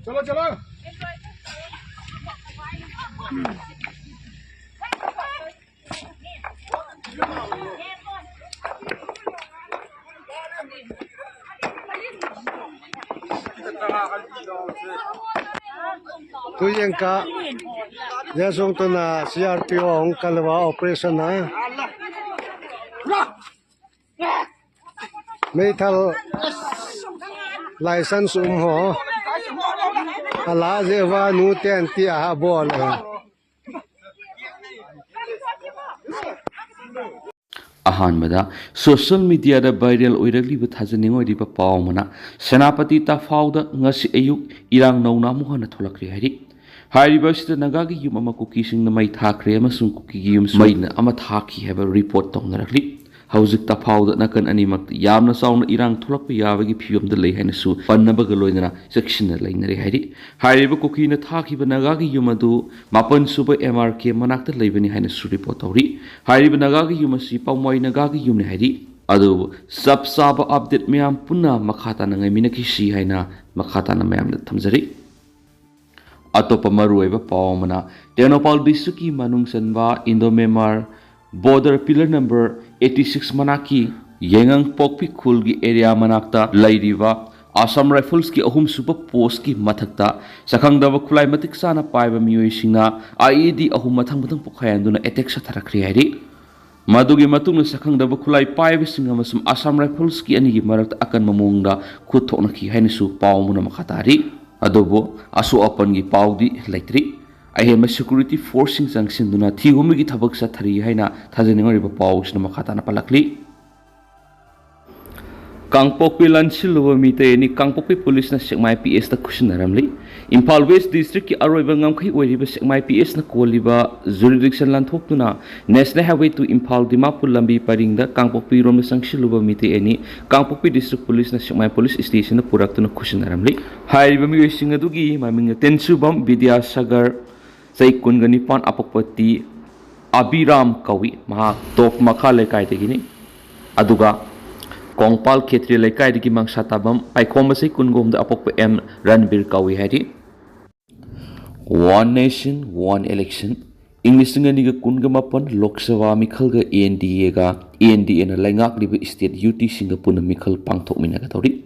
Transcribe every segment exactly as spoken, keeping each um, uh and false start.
चलो, चलो। Tui yeng ka, ya sung tu na C R P O hong kalwa operation na. Meithal license um ho. Ala je va nu ten ti a ha bol. ꯑꯍꯥꯟꯕꯗ social ꯃꯤꯗꯤꯌꯥꯗ viral ꯑꯣꯏꯔꯛꯂꯤꯕ ꯊꯥꯖꯅꯤꯡꯉꯣꯏꯔꯤꯕ ꯄꯥꯎ ꯑꯃꯅ ꯁꯦꯅꯥꯄꯇꯤ ꯇꯐꯥꯎꯗ ꯉꯁꯤ ꯑꯌꯨꯛ ꯏꯔꯥꯡ ꯅꯧꯅ ꯑꯃꯨꯛ ꯍꯟꯅ ꯊꯣꯛꯂꯛꯂꯦ ꯍꯥꯏꯔꯤ꯫ ꯍꯥꯏꯔꯤꯕ ꯑꯁꯤꯗ ꯅꯥꯒꯥꯒꯤ ꯌꯨꯝ ꯑꯃ ꯀꯨꯀꯤꯁꯤꯡꯅ ꯃꯩ ꯊꯥꯈ꯭ꯔꯦ ꯑꯃꯁꯨꯡ ꯀꯨꯀꯤꯒꯤ ꯌꯨꯝꯁꯨ ꯃꯩꯅ ꯑꯃ ꯊꯥꯈꯤ ꯍꯥꯏꯕ ꯔꯤꯄꯣꯔꯠ ꯇꯧꯅꯔꯛꯂꯤ꯫ ꯍꯧꯖꯤꯛ ꯇꯐꯥꯎꯗ ꯅꯥꯀꯟ ꯑꯅꯤꯃꯛꯇ ꯌꯥꯝꯅ ꯆꯥꯎꯅ ꯏꯔꯥꯡ ꯊꯣꯛꯂꯛꯄ ꯌꯥꯕꯒꯤ ꯐꯤꯕꯝꯗ ꯂꯩ ꯍꯥꯏꯅꯁꯨ ꯄꯟꯅꯕꯒ ꯂꯣꯏꯅꯅ ꯆꯦꯛꯁꯤꯟꯅ ꯂꯩꯅꯔꯦ ꯍꯥꯏꯔꯤ꯫ ꯍꯥꯏꯔꯤꯕ ꯀꯨꯀꯤꯅ ꯊꯥꯈꯤꯕ ꯅꯥꯒꯥꯒꯤ ꯌꯨꯝ ꯑꯗꯨ ꯃꯥꯄꯟ ꯁꯨꯕ M R K ꯃꯅꯥꯛꯇ ꯂꯩꯕꯅꯤ ꯍꯥꯏꯅꯁꯨ ꯔꯤꯄꯣꯔꯠ ꯇꯧꯔꯤ꯫ ꯍꯥꯏꯔꯤꯕ ꯅꯥꯒꯥꯒꯤ ꯌꯨꯝ ꯑꯁꯤ ꯄꯥꯎꯃꯥꯏ ꯅꯥꯒꯥꯒꯤ ꯌꯨꯝꯅꯤ ꯍꯥꯏꯔꯤ꯫ ꯑꯗꯨꯕꯨ ꯆꯞ ꯆꯥꯕ ꯑꯞꯗꯦꯠ ꯃꯌꯥꯝ ꯄꯨꯟꯅ ꯃꯈꯥ ꯇꯥꯅ ꯉꯥꯏꯃꯤꯟꯅꯈꯤꯁꯤ ꯍꯥꯏꯅ ꯃꯈꯥ ꯇꯥꯅ ꯃꯌꯥꯝꯗ ꯊꯝꯖꯔꯤ꯫ ꯑꯇꯣꯞꯄ ꯃꯔꯨꯑꯣꯏꯕ ꯄꯥꯎ ꯑꯃꯅ, ꯇꯦꯡꯅꯧꯄꯥꯜ ꯗꯤꯁꯇ꯭ꯔꯤꯛꯀꯤ ꯃꯅꯨꯡ ꯆꯟꯕ Indo Myanmar border pillar number eighty six ꯃꯅꯥꯛꯀꯤ ꯌꯦꯉꯥꯡꯄꯣꯛꯄꯤ ꯈꯨꯜꯒꯤ ꯑꯦꯔꯤꯌꯥ ꯃꯅꯥꯛꯇ ꯂꯩꯔꯤꯕ ꯑꯁꯥꯝ ꯔꯥꯏꯐꯜꯁꯀꯤ ꯑꯍꯨꯝꯁꯨꯕ ꯄꯣꯁꯀꯤ ꯃꯊꯛꯇ ꯁꯛꯈꯪꯗꯕ ꯈꯨꯠꯂꯥꯏ ꯃꯇꯤꯛ ꯆꯥꯅ ꯄꯥꯏꯕ ꯃꯤꯑꯣꯏꯁꯤꯡꯅ I E D ꯑꯍꯨꯝ ꯃꯊꯪ ꯃꯊꯪ ꯄꯣꯈꯥꯏꯍꯟꯗꯨꯅ ꯑꯦꯇꯦꯛ ꯆꯠꯊꯔꯛꯈ꯭ꯔꯦ ꯍꯥꯏꯔꯤ꯫ ꯃꯗꯨꯒꯤ ꯃꯇꯨꯡꯗ ꯁꯛꯈꯪꯗꯕ ꯈꯨꯠꯂꯥꯏ ꯄꯥꯏꯕꯁꯤꯡ ꯑꯃꯁꯨꯡ ꯑꯁꯥꯝ ꯔꯥꯏꯐꯜꯁꯀꯤ ꯑꯅꯤꯒꯤ ꯃꯔꯛꯇ ꯑꯀꯟꯕ ꯃꯑꯣꯡꯗ ꯈꯨꯠ ꯊꯣꯛꯅꯈꯤ ꯍꯥꯏꯅꯁꯨ ꯄꯥꯎ ꯑꯃꯅ ꯃꯈꯥ ꯇꯥꯔꯤ꯫ ꯑꯗꯨꯕꯨ ꯑꯁꯣꯛ ꯑꯄꯟꯒꯤ ꯄꯥꯎꯗꯤ ꯂꯩꯇ꯭ꯔꯤ꯫ ꯑꯍꯦꯟꯕ ꯁꯦꯀ꯭ꯌꯨꯔꯤꯇꯤ ꯐꯣꯔꯁꯁꯤꯡ ꯆꯪꯁꯤꯟꯗꯨꯅ ꯊꯤꯍꯨꯝꯕꯒꯤ ꯊꯕꯛ ꯆꯠꯊꯔꯤ ꯍꯥꯏꯅ ꯊꯥꯖꯅꯤꯡꯉꯥꯏ ꯑꯣꯏꯕ ꯄꯥꯎꯁꯤꯅ ꯃꯈꯥ ꯇꯥꯅ ꯄꯜꯂꯛꯂꯤ꯫ ꯀꯥꯡꯄꯣꯛꯄꯤ ꯂꯟꯁꯤꯜꯂꯨꯕ ꯃꯤꯇꯩ ꯑꯅꯤ ꯀꯥꯡꯄꯣꯛꯄꯤ ꯄꯨꯂꯤꯁꯅ ꯁꯦꯛꯃꯥꯏ P S ꯇ ꯈꯨꯠꯁꯤꯟꯅꯔꯝꯂꯤ꯫ ꯏꯝꯐꯥꯜ ꯋꯦꯁ ꯗꯤꯁꯇ꯭ꯔꯤꯛꯀꯤ ꯑꯔꯣꯏꯕ ꯉꯝꯈꯩ ꯑꯣꯏꯔꯤꯕ ꯁꯦꯛꯃꯥꯏ P S ꯅ ꯀꯣꯜꯂꯤꯕ ꯖꯨꯔꯤꯗꯤꯛꯁꯟ ꯂꯥꯟꯊꯣꯛꯇꯨꯅ National Highway two Imphal Dimapur ꯂꯝꯕꯤ ꯄꯔꯤꯡꯗ ꯀꯥꯡꯄꯣꯛꯄꯤꯔꯣꯝꯗ ꯆꯪꯁꯤꯜꯂꯨꯕ ꯃꯤꯇꯩ ꯑꯅꯤ ꯀꯥꯡꯄꯣꯛꯄꯤ ꯗꯤꯁꯇ꯭ꯔꯤꯛ ꯄꯨꯂꯤꯁꯅ ꯁꯦꯛꯃꯥꯏ ꯄꯨꯂꯤꯁ ꯁ꯭ꯇꯦꯁꯟꯗ ꯄꯨꯔꯛꯇꯨꯅ ꯈꯨꯠꯁꯤꯟꯅꯔꯝꯂꯤ꯫ ꯍꯥꯏꯔꯤꯕ ꯃꯤꯑꯣꯏꯁꯤꯡ ꯑꯗꯨꯒꯤ ꯃꯃꯤꯡꯅ ꯇꯦꯟꯁꯨꯕꯝ ꯕꯤꯗ꯭ꯌꯥꯁꯥꯒꯔ, ꯆꯍꯤ ꯀꯨꯟꯒ ꯅꯤꯄꯥꯟ ꯑꯄꯣꯛꯄ ꯇꯤ ꯑꯕꯤꯔꯥꯝ ꯀꯧꯏ꯫ ꯃꯍꯥꯛ ꯇꯣꯞ ꯃꯈꯥ ꯂꯩꯀꯥꯏꯗꯒꯤꯅꯤ꯫ ꯑꯗꯨꯒ ꯀꯣꯡꯄꯥꯜ ꯈꯦꯇ꯭ꯔꯤꯌꯥ ꯂꯩꯀꯥꯏꯗꯒꯤ ꯃꯪꯁꯥ ꯇꯥꯕꯝ ꯄꯥꯏꯈꯣꯝꯕ ꯆꯍꯤ ꯀꯨꯟꯒ ꯍꯨꯝꯗꯣꯏ ꯑꯄꯣꯛꯄ ꯑꯦꯝ ꯔꯟꯕꯤꯔ ꯀꯧꯏ ꯍꯥꯏꯔꯤ꯫ One Nation One Election꯫ ꯏꯪ ꯂꯤꯁꯤꯡ ꯑꯅꯤꯒ ꯀꯨꯟꯒ ꯃꯥꯄꯟ Lok Sabha ꯃꯤꯈꯜꯒ N D ꯑꯦꯒ, N D ꯑꯦꯅ ꯂꯩꯉꯥꯛꯂꯤꯕ ꯏꯁꯇꯦꯠ ꯌꯨ ꯇꯤꯁꯤꯡꯒ ꯄꯨꯟꯅ ꯃꯤꯈꯜ ꯄꯥꯡꯊꯣꯛꯃꯤꯟꯅꯒꯗꯧꯔꯤ꯫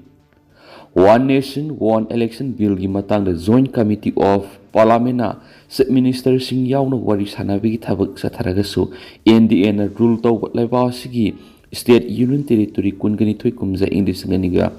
One Nation One Election Billꯒꯤ ꯃꯇꯥꯡꯗ Joint Committee of Parliamentꯅ Chief Ministerꯁꯤꯡ ꯌꯥꯎꯅ ꯋꯥꯔꯤ ꯁꯥꯟꯅꯕꯒꯤ ꯊꯕꯛ ꯆꯠꯊꯔꯒꯁꯨ, ꯑꯦꯟ ꯗꯤ ꯑꯦꯅ ꯔꯨꯜ ꯇꯧꯕ ꯂꯩꯕꯥꯛ ꯑꯁꯤꯒꯤ ꯏꯁꯇꯦꯠ ꯌꯨꯅꯤꯌꯟ ꯇꯦꯔꯤꯇꯣꯔꯤ ꯀꯨꯟꯒ ꯅꯤꯊꯣꯏ ꯀꯨꯝꯖꯥ ꯏꯪ ꯂꯤꯁꯤꯡ ꯑꯅꯤꯒ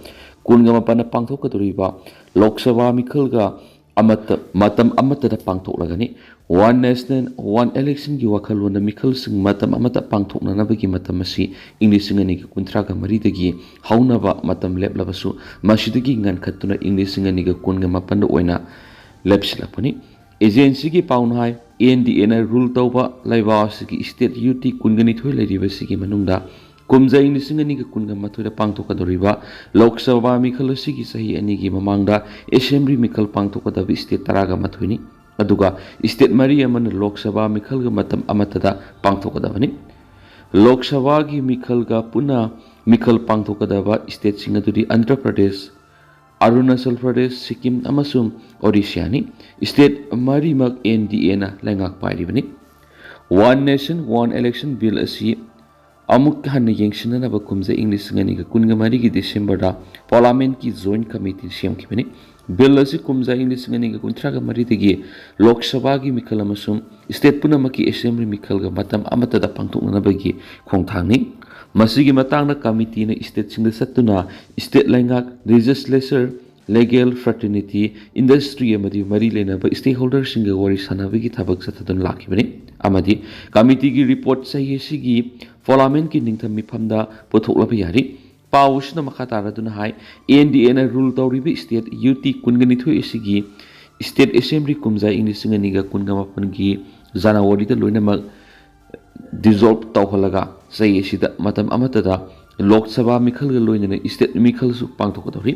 ꯀꯨꯟꯒ ꯃꯥꯄꯟꯗ ꯄꯥꯡꯊꯣꯛꯀꯗꯧꯔꯤꯕ ꯂꯣꯛ ꯁꯚꯥ ꯃꯤꯈꯜꯒ ꯑꯃꯠꯇ, ꯃꯇꯝ ꯑꯃꯠꯇꯗ ꯄꯥꯡꯊꯣꯛꯂꯒꯅꯤ꯫ One Nation One Electionꯒꯤ ꯋꯥꯈꯜꯂꯣꯟꯗ ꯃꯤꯈꯜꯁꯤꯡ ꯃꯇꯝ ꯑꯃꯠꯇ ꯄꯥꯡꯊꯣꯛꯅꯅꯕꯒꯤ ꯃꯇꯝ ꯑꯁꯤ ꯏꯪ ꯂꯤꯁꯤꯡ ꯑꯅꯤꯒ ꯀꯨꯟꯊ꯭ꯔꯥꯒ ꯃꯔꯤꯗꯒꯤ ꯍꯧꯅꯕ ꯃꯇꯝ ꯂꯦꯞꯂꯕꯁꯨ, ꯃꯁꯤꯗꯒꯤ ꯉꯟꯈꯠꯇꯨꯅ ꯏꯪ ꯂꯤꯁꯤꯡ ꯑꯅꯤꯒ ꯀꯨꯟꯒ ꯃꯥꯄꯟꯗ ꯑꯣꯏꯅ ꯂꯦꯞꯁꯤꯜꯂꯛꯄꯅꯤ꯫ ꯑꯦꯖꯦꯟꯁꯤꯒꯤ ꯄꯥꯎꯅ ꯍꯥꯏ, ꯑꯦꯟ ꯗꯤ ꯑꯦꯅ ꯔꯨꯜ ꯇꯧꯕ ꯂꯩꯕꯥꯛ ꯑꯁꯤꯒꯤ ꯏꯁꯇꯦꯠ ꯌꯨ ꯇꯤ ꯀꯨꯟꯒ ꯅꯤꯊꯣꯏ ꯂꯩꯔꯤꯕꯁꯤꯒꯤ ꯃꯅꯨꯡꯗ ꯀꯨꯝꯖꯥ ꯏꯪ ꯂꯤꯁꯤꯡ ꯑꯅꯤꯒ ꯀꯨꯟꯒ ꯃꯥꯊꯣꯏꯗ ꯄꯥꯡꯊꯣꯛꯀꯗꯧꯔꯤꯕ ꯂꯣꯛ ꯁꯚꯥ ꯃꯤꯈꯜ ꯑꯁꯤꯒꯤ ꯆꯍꯤ ꯑꯅꯤꯒꯤ ꯃꯃꯥꯡꯗ ꯑꯦꯁꯦꯝꯕ꯭ꯂꯤ ꯃꯤꯈꯜ ꯄꯥꯡꯊꯣꯛꯀꯗꯕ ꯏꯁꯇꯦꯠ ꯇꯔꯥꯒ ꯃꯥꯊꯣꯏꯅꯤ꯫ ꯑꯗꯨꯒ ꯏꯁꯇꯦꯠ ꯃꯔꯤ ꯑꯃꯅ ꯂꯣꯛ ꯁꯚꯥ ꯃꯤꯈꯜꯒ ꯃꯇꯝ ꯑꯃꯠꯇꯗ ꯄꯥꯡꯊꯣꯛꯀꯗꯕꯅꯤ꯫ ꯂꯣꯛ ꯁꯚꯥꯒꯤ ꯃꯤꯈꯜꯒ ꯄꯨꯟꯅ ꯃꯤꯈꯜ ꯄꯥꯡꯊꯣꯛꯀꯗꯕ ꯏꯁꯇꯦꯠꯁꯤꯡ ꯑꯗꯨꯗꯤ ꯑꯟꯙ꯭ꯔ ꯄ꯭ꯔꯗꯦꯁ, ꯑꯔꯨꯅꯥꯆꯜ ꯄ꯭ꯔꯗꯦꯁ, ꯁꯤꯛꯀꯤꯝ ꯑꯃꯁꯨꯡ ꯑꯣꯗꯤꯁꯥꯅꯤ꯫ ꯏꯁꯇꯦꯠ ꯃꯔꯤꯃꯛ ꯑꯦꯟ ꯗꯤ ꯑꯦꯅ ꯂꯩꯉꯥꯛ ꯄꯥꯏꯔꯤꯕꯅꯤ꯫ One Nation One Election Bill ꯑꯁꯤ ꯑꯃꯨꯛ ꯍꯟꯅ ꯌꯦꯡꯁꯤꯟꯅꯅꯕ ꯀꯨꯝꯖꯥ ꯏꯪ ꯂꯤꯁꯤꯡ ꯑꯅꯤꯒ ꯀꯨꯟꯒ ꯃꯔꯤꯒꯤ ꯗꯤꯁꯦꯝꯕꯔꯗ ꯄꯥꯔꯂꯥꯃꯦꯟꯠꯀꯤ ꯖꯣꯏꯟꯠ ꯀꯃꯤꯇꯤ ꯁꯦꯝꯈꯤꯕꯅꯤ꯫ ꯕꯤꯜ ꯑꯁꯤ ꯀꯨꯝꯖꯥ ꯏꯪ ꯂꯤꯁꯤꯡ ꯑꯅꯤꯒ ꯀꯨꯟꯊ꯭ꯔꯥꯒ ꯃꯔꯤꯗꯒꯤ ꯂꯣꯛ ꯁꯚꯥꯒꯤ ꯃꯤꯈꯜ ꯑꯃꯁꯨꯡ ꯏꯁꯇꯦꯠ ꯄꯨꯝꯅꯃꯛꯀꯤ ꯑꯦꯁꯦꯝꯕ꯭ꯂꯤ ꯃꯤꯈꯜꯒ ꯃꯇꯝ ꯑꯃꯠꯇꯗ ꯄꯥꯡꯊꯣꯛꯅꯅꯕꯒꯤ ꯈꯣꯡꯊꯥꯡꯅꯤ꯫ ꯃꯁꯤꯒꯤ ꯃꯇꯥꯡꯗ ꯀꯃꯤꯇꯤꯅ ꯏꯁꯇꯦꯠꯁꯤꯡꯗ ꯆꯠꯇꯨꯅ ꯏꯁꯇꯦꯠ ꯂꯩꯉꯥꯛ, ꯂꯦꯖꯤꯁꯂꯦꯆꯔ, ꯂꯤꯒꯦꯜ ꯐ꯭ꯔꯦꯇꯔꯅꯤꯇꯤ, ꯏꯟꯗꯁꯇ꯭ꯔꯤ ꯑꯃꯗꯤ ꯃꯔꯤ ꯂꯩꯅꯕ ꯁ꯭ꯇꯦꯛꯍꯣꯜꯗꯔꯁꯤꯡꯒ ꯋꯥꯔꯤ ꯁꯥꯟꯅꯕꯒꯤ ꯊꯕꯛ ꯆꯠꯊꯗꯨꯅ ꯂꯥꯛꯈꯤꯕꯅꯤ ꯑꯃꯗꯤ ꯀꯃꯤꯇꯤꯒꯤ ꯔꯤꯄꯣꯔꯠ ꯆꯍꯤ ꯑꯁꯤꯒꯤ ꯄꯥꯔꯂꯥꯃꯦꯟꯠꯀꯤ ꯅꯤꯡꯊꯝ ꯃꯤꯐꯝꯗ ꯄꯨꯊꯣꯛꯂꯕ ꯌꯥꯔꯤ꯫ ꯄꯥꯎ ꯑꯁꯤꯅ ꯃꯈꯥ ꯇꯥꯔꯗꯨꯅ ꯍꯥꯏ, ꯑꯦꯟ ꯗꯤ ꯑꯦꯅ ꯔꯨꯜ ꯇꯧꯔꯤꯕ ꯏꯁꯇꯦꯠ ꯌꯨ ꯇꯤ ꯀꯨꯟꯒ ꯅꯤꯊꯣꯏ ꯑꯁꯤꯒꯤ ꯏꯁꯇꯦꯠ ꯑꯦꯁꯦꯝꯕ꯭ꯂꯤ ꯀꯨꯝꯖꯥ ꯏꯪ ꯂꯤꯁꯤꯡ ꯑꯅꯤꯒ ꯀꯨꯟꯒ ꯃꯥꯄꯟꯒꯤ ꯖꯅꯋꯥꯔꯤꯗ ꯂꯣꯏꯅꯃꯛ ꯗꯤꯖꯣꯜꯕ ꯇꯧꯍꯜꯂꯒ ꯆꯍꯤ ꯑꯁꯤꯗ ꯃꯇꯝ ꯑꯃꯠꯇꯗ ꯂꯣꯛ ꯁꯚꯥ ꯃꯤꯈꯜꯒ ꯂꯣꯏꯅꯅ ꯏꯁꯇꯦꯠ ꯃꯤꯈꯜꯁꯨ ꯄꯥꯡꯊꯣꯛꯀꯗꯧꯔꯤ꯫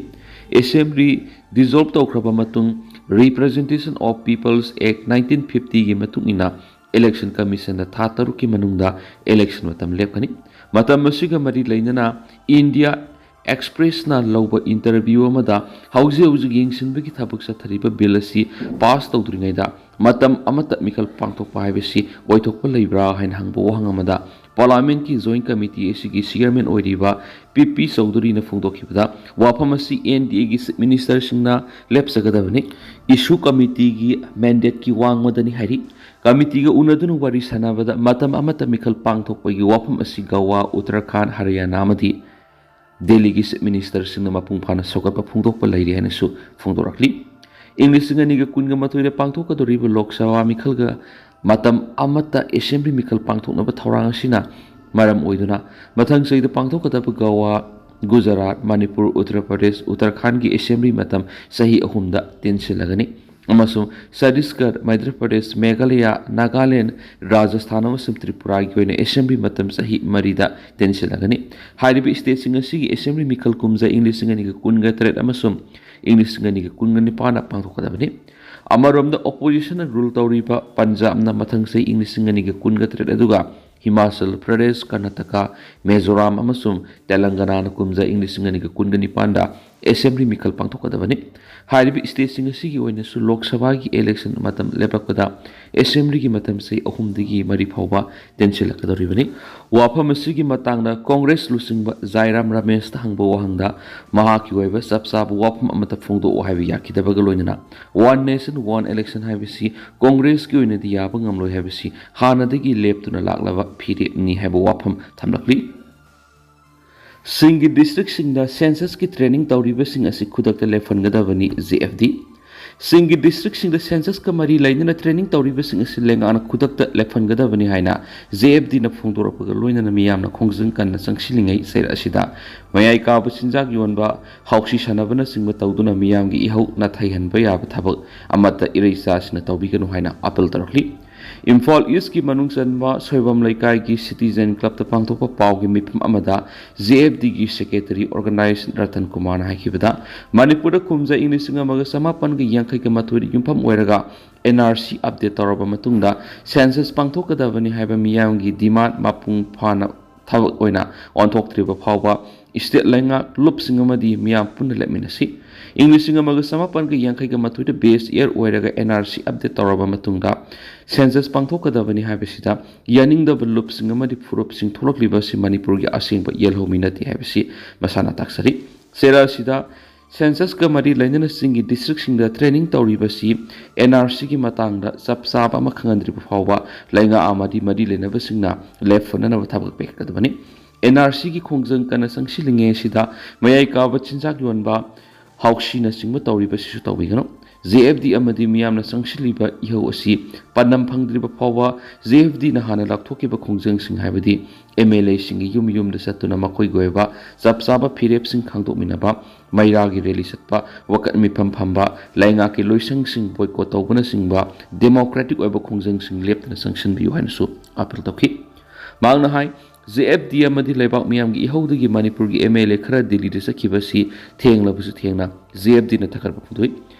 ꯑꯦꯁꯦꯝꯕ꯭ꯂꯤ ꯗꯤꯖꯣꯜꯕ ꯇꯧꯈ꯭ꯔꯕ ꯃꯇꯨꯡ Representation of People's Act nineteen fifty ꯒꯤ ꯃꯇꯨꯡ ꯏꯟꯅ Election Commission ꯅ ꯊꯥ ꯇꯔꯨꯛꯀꯤ ꯃꯅꯨꯡꯗ election ꯃꯇꯝ ꯂꯦꯞꯀꯅꯤ꯫ ꯃꯇꯝ ꯑꯁꯤꯒ ꯃꯔꯤ ꯂꯩꯅꯅ India Express ꯅ ꯂꯧꯕ interview ꯑꯃꯗ ꯍꯧꯖꯤꯛ ꯍꯧꯖꯤꯛ ꯌꯦꯡꯁꯤꯟꯕꯒꯤ ꯊꯕꯛ ꯆꯠꯊꯔꯤꯕ bill ꯑꯁꯤ pass ꯇꯧꯗ꯭ꯔꯤꯉꯩꯗ ꯃꯇꯝ ꯑꯃꯠꯇ ꯃꯤꯈꯜ ꯄꯥꯡꯊꯣꯛꯄ ꯍꯥꯏꯕꯁꯤ ꯑꯣꯏꯊꯣꯛꯄ ꯂꯩꯕ꯭ꯔꯥ ꯍꯥꯏꯅ ꯍꯪꯕ ꯋꯥꯍꯪ ꯑꯃꯗ Parliament ꯀꯤ Joint Committee ꯑꯁꯤꯒꯤ Chairman ꯑꯣꯏꯔꯤꯕ ꯄꯤ ꯄꯤ ꯆꯧꯙꯨꯔꯤꯅ ꯐꯣꯡꯗꯣꯛꯈꯤꯕꯗ ꯋꯥꯐꯝ ꯑꯁꯤ N D A ꯒꯤ Chief Minister ꯁꯤꯡꯅ ꯂꯦꯞꯆꯒꯗꯕꯅꯤ꯫ Issue Committee ꯒꯤ mandate ꯀꯤ ꯋꯥꯡꯃꯗꯅꯤ ꯍꯥꯏꯔꯤ꯫ Committee ꯒ ꯎꯅꯗꯨꯅ ꯋꯥꯔꯤ ꯁꯥꯟꯅꯕꯗ ꯃꯇꯝ ꯑꯃꯠꯇ ꯃꯤꯈꯜ ꯄꯥꯡꯊꯣꯛꯄꯒꯤ ꯋꯥꯐꯝ ꯑꯁꯤ ꯒꯋꯥ, ꯎꯠꯇꯔꯈꯥꯟꯗ, ꯍꯔꯤꯌꯥꯅꯥ ꯑꯃꯗꯤ ꯗꯦꯜꯂꯤꯒꯤ Chief Minister ꯁꯤꯡꯅ ꯃꯄꯨꯡ ꯐꯥꯅ ꯁꯧꯒꯠꯄ ꯐꯣꯡꯗꯣꯛꯄ ꯂꯩꯔꯤ ꯍꯥꯏꯅꯁꯨ ꯐꯣꯡꯗꯣꯔꯛꯂꯤ꯫ ꯏꯪ ꯂꯤꯁꯤꯡ ꯑꯅꯤꯒ ꯀꯨꯟꯒ ꯃꯥꯊꯣꯏꯗ ꯄꯥꯡꯊꯣꯛꯀꯗꯧꯔꯤꯕ ꯂꯣꯛ ꯁꯚꯥ ꯃꯤꯈꯜꯒ ꯃꯇꯝ ꯑꯃꯠꯇ Assembly ꯃꯤꯈꯜ ꯄꯥꯡꯊꯣꯛꯅꯕ ꯊꯧꯔꯥꯡ ꯑꯁꯤꯅ ꯃꯔꯝ ꯑꯣꯏꯗꯨꯅ ꯃꯊꯪ ꯆꯍꯤꯗ ꯄꯥꯡꯊꯣꯛꯀꯗꯕ ꯒꯋꯥ, ꯒꯨꯖꯔꯥꯠ, ꯃꯅꯤꯄꯨꯔ, ꯎꯠꯇꯔ ꯄ꯭ꯔꯗꯦꯁ, ꯎꯠꯇꯔꯈꯥꯟꯗꯒꯤ Assembly ꯃꯇꯝ ꯆꯍꯤ ꯑꯍꯨꯝꯗ ꯇꯦꯟꯁꯤꯜꯂꯒꯅꯤ ꯑꯃꯁꯨꯡ ꯆꯇꯤꯁꯒꯔ, ꯃꯙ꯭ꯌ ꯄ꯭ꯔꯗꯦꯁ, ꯃꯦꯘꯥꯂꯌꯥ, ꯅꯥꯒꯥꯂꯦꯟꯗ, ꯔꯥꯖꯁꯊꯥꯟ ꯑꯃꯁꯨꯡ ꯇ꯭ꯔꯤꯄꯨꯔꯥꯒꯤ ꯑꯣꯏꯅ Assembly ꯃꯇꯝ ꯆꯍꯤ ꯃꯔꯤꯗ ꯇꯦꯟꯁꯤꯜꯂꯒꯅꯤ꯫ ꯍꯥꯏꯔꯤꯕ state ꯁꯤꯡ ꯑꯁꯤꯒꯤ Assembly ꯃꯤꯈꯜ ꯀꯨꯝꯖꯥ ꯏꯪ ꯂꯤꯁꯤꯡ ꯑꯅꯤꯒ ꯀꯨꯟꯒ ꯇꯔꯦꯠ ꯑꯃꯁꯨꯡ ꯏꯪ ꯂꯤꯁꯤꯡ ꯑꯅꯤꯒ ꯀꯨꯟꯒ ꯅꯤꯄꯥꯟꯗ ꯄꯥꯡꯊꯣꯛꯀꯗꯕꯅꯤ꯫ ꯑꯃꯔꯣꯝꯗ, opposition ꯅ rule ꯇꯧꯔꯤꯕ ꯄꯟꯖꯥꯕꯅ ꯃꯊꯪ ꯆꯍꯤ ꯏꯪ ꯂꯤꯁꯤꯡ ꯑꯅꯤꯒ ꯀꯨꯟꯒ ꯇꯔꯦꯠ ꯑꯗꯨꯒ ꯍꯤꯃꯥꯆꯜ ꯄ꯭ꯔꯗꯦꯁ, ꯀꯔꯅꯥꯇꯀꯥ, ꯃꯤꯖꯣꯔꯥꯝ ꯑꯃꯁꯨꯡ ꯇꯦꯂꯪꯒꯅꯥꯅ ꯀꯨꯝꯖꯥ ꯏꯪ ꯂꯤꯁꯤꯡ ꯑꯅꯤꯒ ꯀꯨꯟꯒ ꯅꯤꯄꯥꯟꯗ Assembly ꯃꯤꯈꯜ ꯄꯥꯡꯊꯣꯛꯀꯗꯕꯅꯤ꯫ ꯍꯥꯏꯔꯤꯕ state ꯁꯤꯡ ꯑꯁꯤꯒꯤ ꯑꯣꯏꯅꯁꯨ ꯂꯣꯛ ꯁꯚꯥꯒꯤ election ꯃꯇꯝ ꯂꯦꯞꯂꯛꯄꯗ Assembly ꯒꯤ ꯃꯇꯝ ꯆꯍꯤ ꯑꯍꯨꯝꯗꯒꯤ ꯃꯔꯤ ꯐꯥꯎꯕ ꯇꯦꯟꯁꯤꯜꯂꯛꯀꯗꯧꯔꯤꯕꯅꯤ꯫ ꯋꯥꯐꯝ ꯑꯁꯤꯒꯤ ꯃꯇꯥꯡꯗ Congress ꯂꯨꯆꯤꯡꯕ ꯖꯥꯏꯔꯥꯝ ꯔꯃꯦꯁꯇ ꯍꯪꯕ ꯋꯥꯍꯪꯗ ꯃꯍꯥꯛꯀꯤ ꯑꯣꯏꯕ ꯆꯞ ꯆꯥꯕ ꯋꯥꯐꯝ ꯑꯃꯠꯇ ꯐꯣꯡꯗꯣꯛꯑꯣ ꯍꯥꯏꯕ ꯌꯥꯈꯤꯗꯕꯒ ꯂꯣꯏꯅꯅ One Nation One Election ꯍꯥꯏꯕꯁꯤ Congress ꯀꯤ ꯑꯣꯏꯅꯗꯤ ꯌꯥꯕ ꯉꯝꯂꯣꯏ ꯍꯥꯏꯕꯁꯤ ꯍꯥꯟꯅꯗꯒꯤ ꯂꯦꯞꯇꯨꯅ ꯂꯥꯛꯂꯕ ꯐꯤꯔꯦꯞꯅꯤ ꯍꯥꯏꯕ ꯋꯥꯐꯝ ꯊꯝꯂꯛꯂꯤ꯫ ꯁꯤꯡꯒꯤ district ꯁꯤꯡꯗ census ꯀꯤ training ꯇꯧꯔꯤꯕꯁꯤꯡ ꯑꯁꯤ ꯈꯨꯗꯛꯇ ꯂꯦꯞꯍꯟꯒꯗꯕꯅꯤ, J F D꯫ ꯁꯤꯡꯒꯤ district ꯁꯤꯡꯗ census ꯀ ꯃꯔꯤ ꯂꯩꯅꯅ training ꯇꯧꯔꯤꯕꯁꯤꯡ ꯑꯁꯤ ꯂꯩꯉꯥꯛꯅ ꯈꯨꯗꯛꯇ ꯂꯦꯞꯍꯟꯒꯗꯕꯅꯤ ꯍꯥꯏꯅ J F D ꯅ ꯐꯣꯡꯗꯣꯔꯛꯄꯒ ꯂꯣꯏꯅꯅ ꯃꯤꯌꯥꯝꯅ ꯈꯣꯡꯖꯪ ꯀꯟꯅ ꯆꯪꯁꯤꯜꯂꯤꯉꯩ ꯆꯩꯔꯛ ꯑꯁꯤꯗ ꯃꯌꯥꯏ ꯀꯥꯕ ꯆꯤꯟꯖꯥꯛ ꯌꯣꯟꯕ, ꯍꯥꯎꯁꯤ ꯁꯥꯟꯅꯕꯅꯆꯤꯡꯕ ꯇꯧꯗꯨꯅ ꯃꯤꯌꯥꯝꯒꯤ ꯏꯍꯧ ꯅꯥꯊꯩꯍꯟꯕ ꯌꯥꯕ ꯊꯕꯛ ꯑꯃꯠꯇ ꯏꯔꯩꯆꯥꯁꯤꯡꯅ ꯇꯧꯕꯤꯒꯅꯨ ꯍꯥꯏꯅ appeal ꯇꯧꯔꯛꯂꯤ꯫ ꯏꯝꯐꯥꯜ ꯏꯁꯀꯤ ꯃꯅꯨꯡ ꯆꯟꯕ ꯁꯣꯏꯕꯝ ꯂꯩꯀꯥꯏꯒꯤ ꯁꯤꯇꯤꯖꯦꯟ ꯀ꯭ꯂꯕꯇ ꯄꯥꯡꯊꯣꯛꯄ ꯄꯥꯎꯒꯤ ꯃꯤꯐꯝ ꯑꯃꯗ ꯖꯦ ꯑꯦꯐ ꯗꯤꯒꯤ ꯁꯦꯀ꯭ꯔꯦꯇꯔꯤ ꯑꯣꯔꯒꯅꯥꯏꯖ ꯔꯇꯟ ꯀꯨꯃꯥꯔꯅ ꯍꯥꯏꯈꯤꯕꯗ, ꯃꯅꯤꯄꯨꯔꯗ ꯀꯨꯝꯖꯥ ꯏꯪ ꯂꯤꯁꯤꯡ ꯑꯃꯒ ꯆꯃꯥꯄꯟꯒ ꯌꯥꯡꯈꯩꯒ ꯃꯥꯊꯣꯏꯗ ꯌꯨꯝꯐꯝ ꯑꯣꯏꯔꯒ ꯑꯦꯟ ꯑꯥꯔ ꯁꯤ ꯑꯞꯗꯦꯠ ꯇꯧꯔꯕ ꯃꯇꯨꯡꯗ ꯁꯦꯟꯁꯁ ꯄꯥꯡꯊꯣꯛꯀꯗꯕꯅꯤ ꯍꯥꯏꯕ ꯃꯤꯌꯥꯝꯒꯤ ꯗꯤꯃꯥꯟ ꯃꯄꯨꯡ ꯐꯥꯅ ꯊꯕꯛ ꯑꯣꯏꯅ ꯑꯣꯟꯊꯣꯛꯇ꯭ꯔꯤꯕ ꯐꯥꯎꯕ ꯏꯁꯇꯦꯠ ꯂꯩꯉꯥꯛ, ꯂꯨꯞꯁꯤꯡ ꯑꯃꯗꯤ ꯃꯤꯌꯥꯝ ꯄꯨꯟꯅ ꯂꯦꯞꯃꯤꯟꯅꯁꯤ꯫ ꯏꯪ ꯂꯤꯁꯤꯡ ꯑꯃꯒ ꯆꯃꯥꯄꯟꯒ ꯌꯥꯡꯈꯩꯒ ꯃꯥꯊꯣꯏꯗ ꯕꯦꯁ ꯏꯌꯔ ꯑꯣꯏꯔꯒ ꯑꯦꯟ ꯑꯥꯔ ꯁꯤ ꯑꯞꯗꯦꯠ ꯇꯧꯔꯕ ꯃꯇꯨꯡꯗ ꯁꯦꯟꯁꯁ ꯄꯥꯡꯊꯣꯛꯀꯗꯕꯅꯤ ꯍꯥꯏꯕꯁꯤꯗ ꯌꯥꯅꯤꯡꯗꯕ ꯂꯨꯞꯁꯤꯡ ꯑꯃꯗꯤ ꯐꯨꯔꯨꯞꯁꯤꯡ ꯊꯣꯛꯂꯛꯂꯤꯕ ꯑꯁꯤ ꯃꯅꯤꯄꯨꯔꯒꯤ ꯑꯁꯦꯡꯕ ꯌꯦꯜꯍꯧꯃꯤ ꯅꯠꯇꯦ ꯍꯥꯏꯕꯁꯤ ꯃꯁꯥꯅ ꯇꯥꯛꯆꯔꯤ꯫ ꯆꯦꯔꯥ ꯑꯁꯤꯗ ꯁꯦꯟꯁꯁꯀ ꯃꯔꯤ ꯂꯩꯅꯅ ꯆꯤꯡꯒꯤ ꯗꯤꯁꯇ꯭ꯔꯤꯛꯁꯤꯡꯗ ꯇ꯭ꯔꯦꯅꯤꯡ ꯇꯧꯔꯤꯕꯁꯤ ꯑꯦꯟ ꯑꯥꯔ ꯁꯤꯒꯤ ꯃꯇꯥꯡꯗ ꯆꯞ ꯆꯥꯕ ꯑꯃ ꯈꯪꯍꯟꯗ꯭ꯔꯤꯕ ꯐꯥꯎꯕ ꯂꯩꯉꯥꯛ ꯑꯃꯗꯤ ꯃꯔꯤ ꯂꯩꯅꯕꯁꯤꯡꯅ ꯂꯦꯞ ꯐꯅꯅꯕ ꯊꯕꯛ ꯄꯥꯏꯈꯠꯀꯗꯕꯅꯤ꯫ ꯑꯦꯟ ꯑꯥꯔ ꯁꯤꯒꯤ ꯈꯣꯡꯖꯪ ꯀꯟꯅ ꯆꯪꯁꯤꯜꯂꯤꯉꯩ ꯑꯁꯤꯗ ꯃꯌꯥꯏ ꯀꯥꯕ ꯆꯤꯟꯖꯥꯛ ꯌꯣꯟꯕ, ꯍꯥꯎꯁꯤꯅꯆꯤꯡꯕ ꯇꯧꯔꯤꯕꯁꯤꯁꯨ ꯇꯧꯕꯤꯒꯅꯨ꯫ ꯖꯦ ꯑꯦꯐ ꯗꯤ ꯑꯃꯗꯤ ꯃꯤꯌꯥꯝꯅ ꯆꯪꯁꯤꯜꯂꯤꯕ ꯏꯍꯧ ꯑꯁꯤ ꯄꯥꯟꯗꯝ ꯐꯪꯗ꯭ꯔꯤꯕ ꯐꯥꯎꯕ ꯖꯦ ꯑꯦꯐ ꯗꯤꯅ ꯍꯥꯟꯅ ꯂꯥꯎꯊꯣꯛꯈꯤꯕ ꯈꯣꯡꯖꯪꯁꯤꯡ, ꯍꯥꯏꯕꯗꯤ ꯑꯦꯝ ꯑꯦꯜ ꯑꯦꯁꯤꯡꯒꯤ ꯌꯨꯝ ꯌꯨꯝꯗ ꯆꯠꯇꯨꯅ ꯃꯈꯣꯏꯒꯤ ꯑꯣꯏꯕ ꯆꯞ ꯆꯥꯕ ꯐꯤꯔꯦꯞꯁꯤꯡ ꯈꯪꯗꯣꯛꯃꯤꯟꯅꯕ, ꯃꯩꯔꯥꯒꯤ ꯔꯦꯂꯤ ꯆꯠꯄ, ꯋꯥꯀꯠ ꯃꯤꯐꯝ ꯐꯝꯕ, ꯂꯩꯉꯥꯛꯀꯤ ꯂꯣꯏꯁꯪꯁꯤꯡ ꯕꯣꯏꯀꯣꯠ ꯇꯧꯕꯅꯆꯤꯡꯕ ꯗꯦꯃꯣꯀ꯭ꯔꯦꯇꯤꯛ ꯑꯣꯏꯕ ꯈꯣꯡꯖꯪꯁꯤꯡ ꯂꯦꯞꯇꯅ ꯆꯪꯁꯤꯟꯕꯤꯌꯨ ꯍꯥꯏꯅꯁꯨ ꯑꯄꯤꯜ ꯇꯧꯈꯤ꯫ ꯃꯍꯥꯛꯅ ꯍꯥꯏ, ꯖꯦ ꯑꯦꯐ ꯗꯤ ꯑꯃꯗꯤ ꯂꯩꯕꯥꯛ ꯃꯤꯌꯥꯝꯒꯤ ꯏꯍꯧꯗꯒꯤ ꯃꯅꯤꯄꯨꯔꯒꯤ ꯑꯦꯝ ꯑꯦꯜ ꯑꯦ ꯈꯔ ꯗꯤꯜꯂꯤꯗ ꯆꯠꯈꯤꯕꯁꯤ ꯊꯦꯡꯂꯕꯁꯨ ꯊꯦꯡꯅ ꯖꯦ ꯑꯦꯐ ꯗꯤꯅ ꯊꯥꯒꯠꯄ ꯐꯣꯡꯗꯣꯛꯏ꯫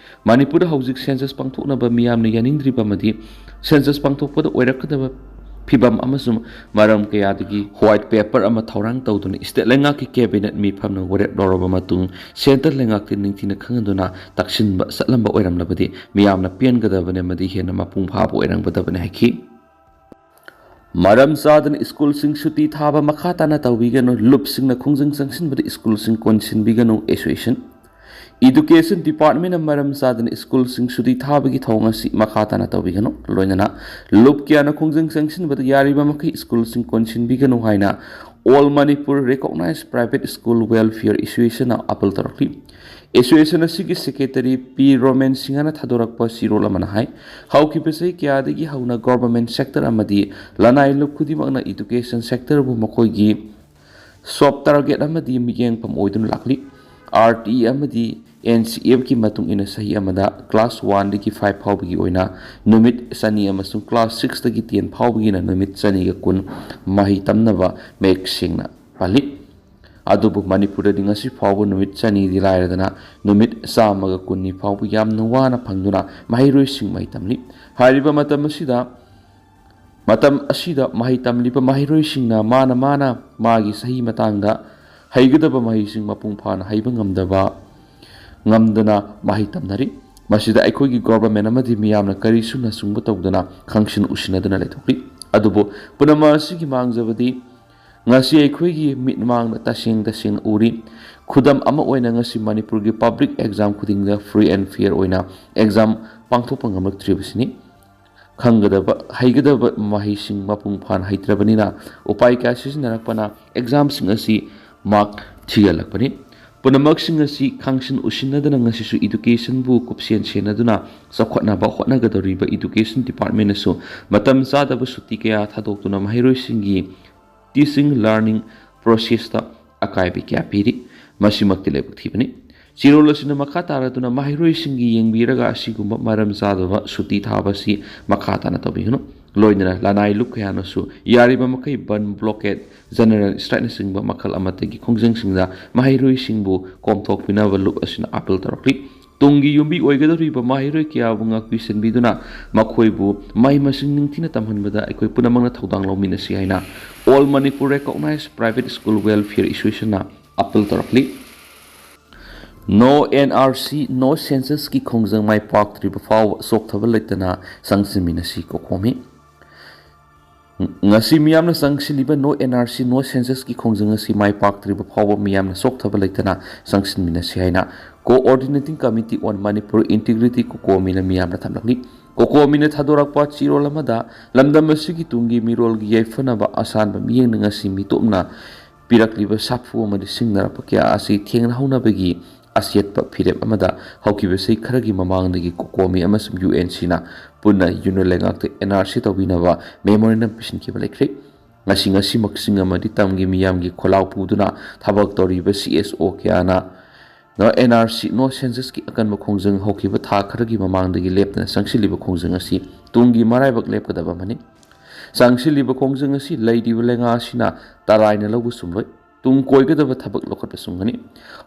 ꯃꯅꯤꯄꯨꯔꯗ ꯍꯧꯖꯤꯛ ꯁꯦꯟꯁꯁ ꯄꯥꯡꯊꯣꯛꯅꯕ ꯃꯤꯌꯥꯝꯅ ꯌꯥꯅꯤꯡꯗ꯭ꯔꯤꯕ ꯑꯃꯗꯤ ꯁꯦꯟꯁꯁ ꯄꯥꯡꯊꯣꯛꯄꯗ ꯑꯣꯏꯔꯛꯀꯗꯕ ꯐꯤꯚꯝ ꯑꯃꯁꯨꯡ ꯃꯔꯝ ꯀꯌꯥꯗꯒꯤ ꯋꯥꯏꯠ ꯄꯦꯄꯔ ꯑꯃ ꯊꯧꯔꯥꯡ ꯇꯧꯗꯨꯅ ꯏꯁꯇꯦꯠ ꯂꯩꯉꯥꯛꯀꯤ ꯀꯦꯕꯤꯅꯦꯠ ꯃꯤꯐꯝꯅ ꯋꯥꯔꯦꯞ ꯂꯧꯔꯕ ꯃꯇꯨꯡ ꯁꯦꯟꯇꯔ ꯂꯩꯉꯥꯛꯇ ꯅꯤꯡꯊꯤꯅ ꯈꯪꯍꯟꯗꯨꯅ ꯇꯥꯛꯁꯤꯟꯕ ꯆꯠꯂꯝꯕ ꯑꯣꯏꯔꯝꯂꯕꯗꯤ ꯃꯤꯌꯥꯝꯅ ꯄꯦꯟꯒꯗꯕꯅꯤ ꯑꯃꯗꯤ ꯍꯦꯟꯅ ꯃꯄꯨꯡ ꯐꯥꯕ ꯑꯣꯏꯔꯝꯒꯗꯕꯅꯤ ꯍꯥꯏꯈꯤ꯫ ꯃꯔꯝ ꯆꯥꯗꯅ ꯁ꯭ꯀꯨꯜꯁꯤꯡ ꯁꯨꯇꯤ ꯊꯥꯕ ꯃꯈꯥ ꯇꯥꯅ ꯇꯧꯕꯤꯒꯅꯨ, ꯂꯨꯞꯁꯤꯡꯅ ꯈꯣꯡꯖꯪ ꯆꯪꯁꯤꯟꯕꯗ ꯁ꯭ꯀꯨꯜꯁꯤꯡ ꯀꯣꯟꯁꯤꯟꯕꯤꯒꯅꯨ, ꯑꯦꯁꯣꯁꯤꯌꯦꯁꯟ꯫ ꯏꯗꯨꯀꯦꯁꯟ ꯗꯤꯄꯥꯔꯠꯃꯦꯟꯅ ꯃꯔꯝ ꯆꯥꯗꯅ ꯁ꯭ꯀꯨꯜꯁꯤꯡ ꯁꯨꯇꯤ ꯊꯥꯕꯒꯤ ꯊꯧꯑꯣꯡ ꯑꯁꯤ ꯃꯈꯥ ꯇꯥꯅ ꯇꯧꯕꯤꯒꯅꯨ, ꯂꯣꯏꯅꯅ ꯂꯨꯞ ꯀꯌꯥꯅ ꯈꯣꯡꯖꯪ ꯆꯪꯁꯤꯟꯕꯗ ꯌꯥꯔꯤꯕ ꯃꯈꯩ ꯁ꯭ꯀꯨꯜꯁꯤꯡ ꯀꯣꯟꯁꯤꯟꯕꯤꯒꯅꯨ ꯍꯥꯏꯅ All Manipur Recognized Private School Welfare Associationꯅ ꯑꯥꯄꯤꯜ ꯇꯧꯔꯛꯂꯤ꯫ ꯑꯦꯁꯣꯁꯤꯌꯦꯁꯟ ꯑꯁꯤꯒꯤ ꯁꯦꯀ꯭ꯔꯦꯇꯔꯤ ꯄꯤ ꯔꯣꯃꯦꯟ ꯁꯤꯡꯍꯅ ꯊꯥꯗꯣꯔꯛꯄ ꯆꯦꯔꯣꯜ ꯑꯃꯅ ꯍꯥꯏ, ꯍꯧꯈꯤꯕ ꯆꯍꯤ ꯀꯌꯥꯗꯒꯤ ꯍꯧꯅ ꯒꯣꯚꯔꯟꯃꯦꯟꯠ ꯁꯦꯛꯇꯔ ꯑꯃꯗꯤ ꯂꯅꯥꯏ ꯂꯨꯞ ꯈꯨꯗꯤꯡꯃꯛꯅ ꯏꯗꯨꯀꯦꯁꯟ ꯁꯦꯛꯇꯔꯕꯨ ꯃꯈꯣꯏꯒꯤ ꯁꯣꯐ ꯇꯥꯔꯒꯦꯠ ꯑꯃꯗꯤ ꯃꯤꯠꯌꯦꯡꯐꯝ ꯑꯣꯏꯗꯨꯅ ꯂꯥꯛꯂꯤ꯫ ꯑꯥꯔ ꯇꯤ ꯑꯃꯗꯤ ꯑꯦꯟ ꯁꯤ ꯑꯦꯐꯀꯤ ꯃꯇꯨꯡ ꯏꯟꯅ ꯆꯍꯤ ꯑꯃꯗ class one ꯗꯒꯤ five ꯐꯥꯎꯕꯒꯤ ꯑꯣꯏꯅ ꯅꯨꯃꯤꯠ ꯆꯅꯤ ꯑꯃꯁꯨꯡ class six ꯇꯒꯤ ten ꯐꯥꯎꯕꯒꯤꯅ ꯅꯨꯃꯤꯠ ꯆꯅꯤꯒ ꯀꯨꯟ ꯃꯍꯩ ꯇꯝꯅꯕ ꯃꯌꯦꯛ ꯁꯦꯡꯅ ꯄꯜꯂꯤ꯫ ꯑꯗꯨꯕꯨ ꯃꯅꯤꯄꯨꯔꯗꯗꯤ ꯉꯁꯤ ꯐꯥꯎꯕ ꯅꯨꯃꯤꯠ ꯆꯅꯤꯗꯤ ꯂꯥꯏꯔꯗꯅ ꯅꯨꯃꯤꯠ ꯆꯥꯝꯃꯒ ꯀꯨꯟꯅꯤ ꯐꯥꯎꯕ ꯌꯥꯝꯅ ꯋꯥꯅ ꯐꯪꯗꯨꯅ ꯃꯍꯩꯔꯣꯏꯁꯤꯡ ꯃꯍꯩ ꯇꯝꯂꯤ꯫ ꯍꯥꯏꯔꯤꯕ ꯃꯇꯝ ꯑꯁꯤꯗ ꯃꯇꯝ ꯑꯁꯤꯗ ꯃꯍꯩ ꯇꯝꯂꯤꯕ ꯃꯍꯩꯔꯣꯏꯁꯤꯡꯅ ꯃꯥꯅ ꯃꯥꯅ ꯃꯥꯒꯤ ꯆꯍꯤ ꯃꯇꯥꯡꯗ ꯍꯩꯒꯗꯕ ꯃꯍꯩꯁꯤꯡ ꯃꯄꯨꯡ ꯐꯥꯅ ꯍꯩꯕ ꯉꯝꯗꯕ ꯉꯝꯗꯅ ꯃꯍꯩ ꯇꯝꯅꯔꯤ꯫ ꯃꯁꯤꯗ ꯑꯩꯈꯣꯏꯒꯤ government ꯑꯃꯗꯤ ꯃꯤꯌꯥꯝꯅ ꯀꯔꯤꯁꯨ ꯅꯆꯨꯡꯕ ꯇꯧꯗꯅ ꯈꯪꯁꯤꯟ ꯎꯁꯤꯟꯅꯗꯨꯅ ꯂꯩꯊꯣꯛꯂꯤ꯫ ꯑꯗꯨꯕꯨ ꯄꯨꯝꯅꯃꯛ ꯑꯁꯤꯒꯤ ꯃꯥꯡꯖꯕꯗꯤ ꯉꯁꯤ ꯑꯩꯈꯣꯏꯒꯤ ꯃꯤꯠꯃꯥꯡꯗ ꯇꯁꯦꯡ ꯇꯁꯦꯡꯅ ꯎꯔꯤ꯫ ꯈꯨꯗꯝ ꯑꯃ ꯑꯣꯏꯅ ꯉꯁꯤ ꯃꯅꯤꯄꯨꯔꯒꯤ public exam ꯈꯨꯗꯤꯡꯗ free and fair ꯑꯣꯏꯅ exam ꯄꯥꯡꯊꯣꯛꯄ ꯉꯝꯂꯛꯇ꯭ꯔꯤꯕꯁꯤꯅꯤ꯫ ꯈꯪꯒꯗꯕ, ꯍꯩꯒꯗꯕ ꯃꯍꯩꯁꯤꯡ ꯃꯄꯨꯡ ꯐꯥꯅ ꯍꯩꯇ꯭ꯔꯕꯅꯤꯅ ꯎꯄꯥꯏ ꯀꯌꯥ ꯁꯤꯖꯤꯟꯅꯔꯛꯄꯅ examꯁꯤꯡ ꯑꯁꯤ mark ꯊꯤꯒꯠꯂꯛꯄꯅꯤ꯫ ꯄꯨꯝꯅꯃꯛꯁꯤꯡ ꯑꯁꯤ ꯈꯪꯁꯤꯟ ꯎꯁꯤꯟꯅꯗꯅ ꯉꯁꯤꯁꯨ educationꯕꯨ ꯀꯨꯞꯁꯦꯟ ꯁꯦꯟꯅꯗꯨꯅ ꯆꯥꯎꯈꯠꯅꯕ ꯍꯣꯠꯅꯒꯗꯧꯔꯤꯕ education departmentꯅꯁꯨ ꯃꯇꯝ ꯆꯥꯗꯕ ꯁꯨꯇꯤ ꯀꯌꯥ ꯊꯥꯗꯣꯛꯇꯨꯅ ꯃꯍꯩꯔꯣꯏꯁꯤꯡꯒꯤ teaching learning processꯇ ꯑꯀꯥꯏꯕ ꯀꯌꯥ ꯄꯤꯔꯤ꯫ ꯃꯁꯤꯃꯛꯇꯤ ꯂꯥꯏꯕꯛ ꯊꯤꯕꯅꯤ꯫ ꯆꯦꯔꯣꯜ ꯑꯁꯤꯅ ꯃꯈꯥ ꯇꯥꯔꯗꯨꯅ ꯃꯍꯩꯔꯣꯏꯁꯤꯡꯒꯤ ꯌꯦꯡꯕꯤꯔꯒ ꯑꯁꯤꯒꯨꯝꯕ ꯃꯔꯝ ꯆꯥꯗꯕ ꯁꯨꯇꯤ ꯊꯥꯕ ꯑꯁꯤ ꯃꯈꯥ ꯇꯥꯅ ꯇꯧꯕꯤꯒꯅꯨ꯫ ꯂꯣꯏꯅꯅ ꯂꯅꯥꯏ ꯂꯨꯞ ꯀꯌꯥꯅꯁꯨ ꯌꯥꯔꯤꯕ ꯃꯈꯩ ꯕꯟ, blockade, general strikeꯅꯆꯤꯡꯕ ꯃꯈꯜ ꯑꯃꯠꯇꯒꯤ ꯈꯣꯡꯖꯪꯁꯤꯡꯗ ꯃꯍꯩꯔꯣꯏꯁꯤꯡꯕꯨ ꯀꯣꯝꯊꯣꯛꯄꯤꯅꯕ ꯂꯨꯞ ꯑꯁꯤꯅ appeal ꯇꯧꯔꯛꯂꯤ꯫ ꯇꯨꯡꯒꯤ ꯌꯨꯝꯕꯤ ꯑꯣꯏꯒꯗꯧꯔꯤꯕ ꯃꯍꯩꯔꯣꯏ ꯀꯌꯥꯕꯨ ꯉꯥꯛꯄꯤ ꯁꯦꯟꯕꯤꯗꯨꯅ ꯃꯈꯣꯏꯕꯨ ꯃꯍꯩ ꯃꯁꯤꯡ ꯅꯤꯡꯊꯤꯅ ꯇꯝꯍꯟꯕꯗ ꯑꯩꯈꯣꯏ ꯄꯨꯝꯅꯃꯛꯅ ꯊꯧꯗꯥꯡ ꯂꯧꯃꯤꯟꯅꯁꯤ ꯍꯥꯏꯅ All Manipur Recognized Private School Welfare Associationꯅ appeal ꯇꯧꯔꯛꯂꯤ꯫ No NRC, No Censusꯀꯤ ꯈꯣꯡꯖꯪ ꯃꯥꯏ ꯄꯥꯛꯇ꯭ꯔꯤꯕ ꯐꯥꯎꯕ ꯆꯣꯛꯊꯕ ꯂꯩꯇꯅ ꯆꯪꯁꯤꯟꯃꯤꯟꯅꯁꯤ ꯀꯣꯀꯣꯃꯤ꯫ ꯉꯁꯤ ꯃꯤꯌꯥꯝꯅ ꯆꯪꯁꯤꯜꯂꯤꯕ No NRC, No Censusꯀꯤ ꯈꯣꯡꯖꯪ ꯑꯁꯤ ꯃꯥꯏ ꯄꯥꯛꯇ꯭ꯔꯤꯕ ꯐꯥꯎꯕ ꯃꯤꯌꯥꯝꯅ ꯆꯣꯛꯊꯕ ꯂꯩꯇꯅ ꯆꯪꯁꯤꯟꯃꯤꯟꯅꯁꯤ ꯍꯥꯏꯅ Coordinating Committee on Manipur Integrity ꯀꯣꯀꯣꯃꯤꯅ ꯃꯤꯌꯥꯝꯅ ꯊꯝꯂꯛꯂꯤ꯫ ꯀꯣꯀꯣꯃꯤꯅ ꯊꯥꯗꯣꯔꯛꯄ ꯆꯦꯔꯣꯜ ꯑꯃꯗ ꯂꯝꯗꯝ ꯑꯁꯤꯒꯤ ꯇꯨꯡꯒꯤ ꯃꯤꯔꯣꯜꯒꯤ ꯌꯥꯏꯐꯅꯕ ꯑꯁꯥꯟꯕ ꯃꯤꯠꯌꯦꯡꯅ ꯉꯁꯤ ꯃꯤꯇꯣꯞꯅ ꯄꯤꯔꯛꯂꯤꯕ ꯁꯥꯐꯨ ꯑꯃꯗꯤ ꯁꯤꯡꯅꯔꯛꯄ ꯀꯌꯥ ꯑꯁꯤ ꯊꯦꯡꯅꯍꯧꯅꯕꯒꯤ ꯑꯆꯦꯠꯄ ꯐꯤꯔꯦꯞ ꯑꯃꯗ ꯍꯧꯈꯤꯕ ꯆꯍꯤ ꯈꯔꯒꯤ ꯃꯃꯥꯡꯗꯒꯤ ꯀꯣꯀꯣꯃꯤ ꯑꯃꯁꯨꯡ UNCꯅ ꯄꯨꯟꯅ ꯌꯨꯅꯤꯠ ꯂꯩꯉꯥꯛꯇ NRC ꯇꯧꯕꯤꯅꯕ memorandum ꯄꯤꯁꯤꯟꯈꯤꯕ ꯂꯩꯈ꯭ꯔꯦ꯫ ꯉꯁꯤ ꯉꯁꯤꯃꯛ ꯆꯤꯡ ꯑꯃꯗꯤ ꯇꯝꯒꯤ ꯃꯤꯌꯥꯝꯒꯤ ꯈꯣꯜꯂꯥꯎ ꯄꯨꯗꯨꯅ ꯊꯕꯛ ꯇꯧꯔꯤꯕ CSO ꯀꯌꯥꯅ ꯅꯣ ꯑꯦꯟ ꯑꯥꯔ ꯁꯤ, ꯅꯣ ꯁꯦꯟꯁꯁꯀꯤ ꯑꯀꯟꯕ ꯈꯣꯡꯖꯪ ꯍꯧꯈꯤꯕ ꯊꯥ ꯈꯔꯒꯤ ꯃꯃꯥꯡꯗꯒꯤ ꯂꯦꯞꯇꯅ ꯆꯪꯁꯤꯜꯂꯤꯕ ꯈꯣꯡꯖꯪ ꯑꯁꯤ ꯇꯨꯡꯒꯤ ꯃꯔꯥꯏꯕꯛ ꯂꯦꯞꯀꯗꯕ ꯑꯃꯅꯤ꯫ ꯆꯪꯁꯤꯜꯂꯤꯕ ꯈꯣꯡꯖꯪ ꯑꯁꯤ ꯂꯩꯔꯤꯕ ꯂꯩꯉꯥꯛ ꯑꯁꯤꯅ ꯇꯔꯥꯏꯅ ꯂꯧꯕ ꯆꯨꯝꯂꯣꯏ꯫ ꯇꯨꯡ ꯀꯣꯏꯒꯗꯕ ꯊꯕꯛ ꯂꯧꯈꯠꯄ ꯆꯨꯝꯒꯅꯤ꯫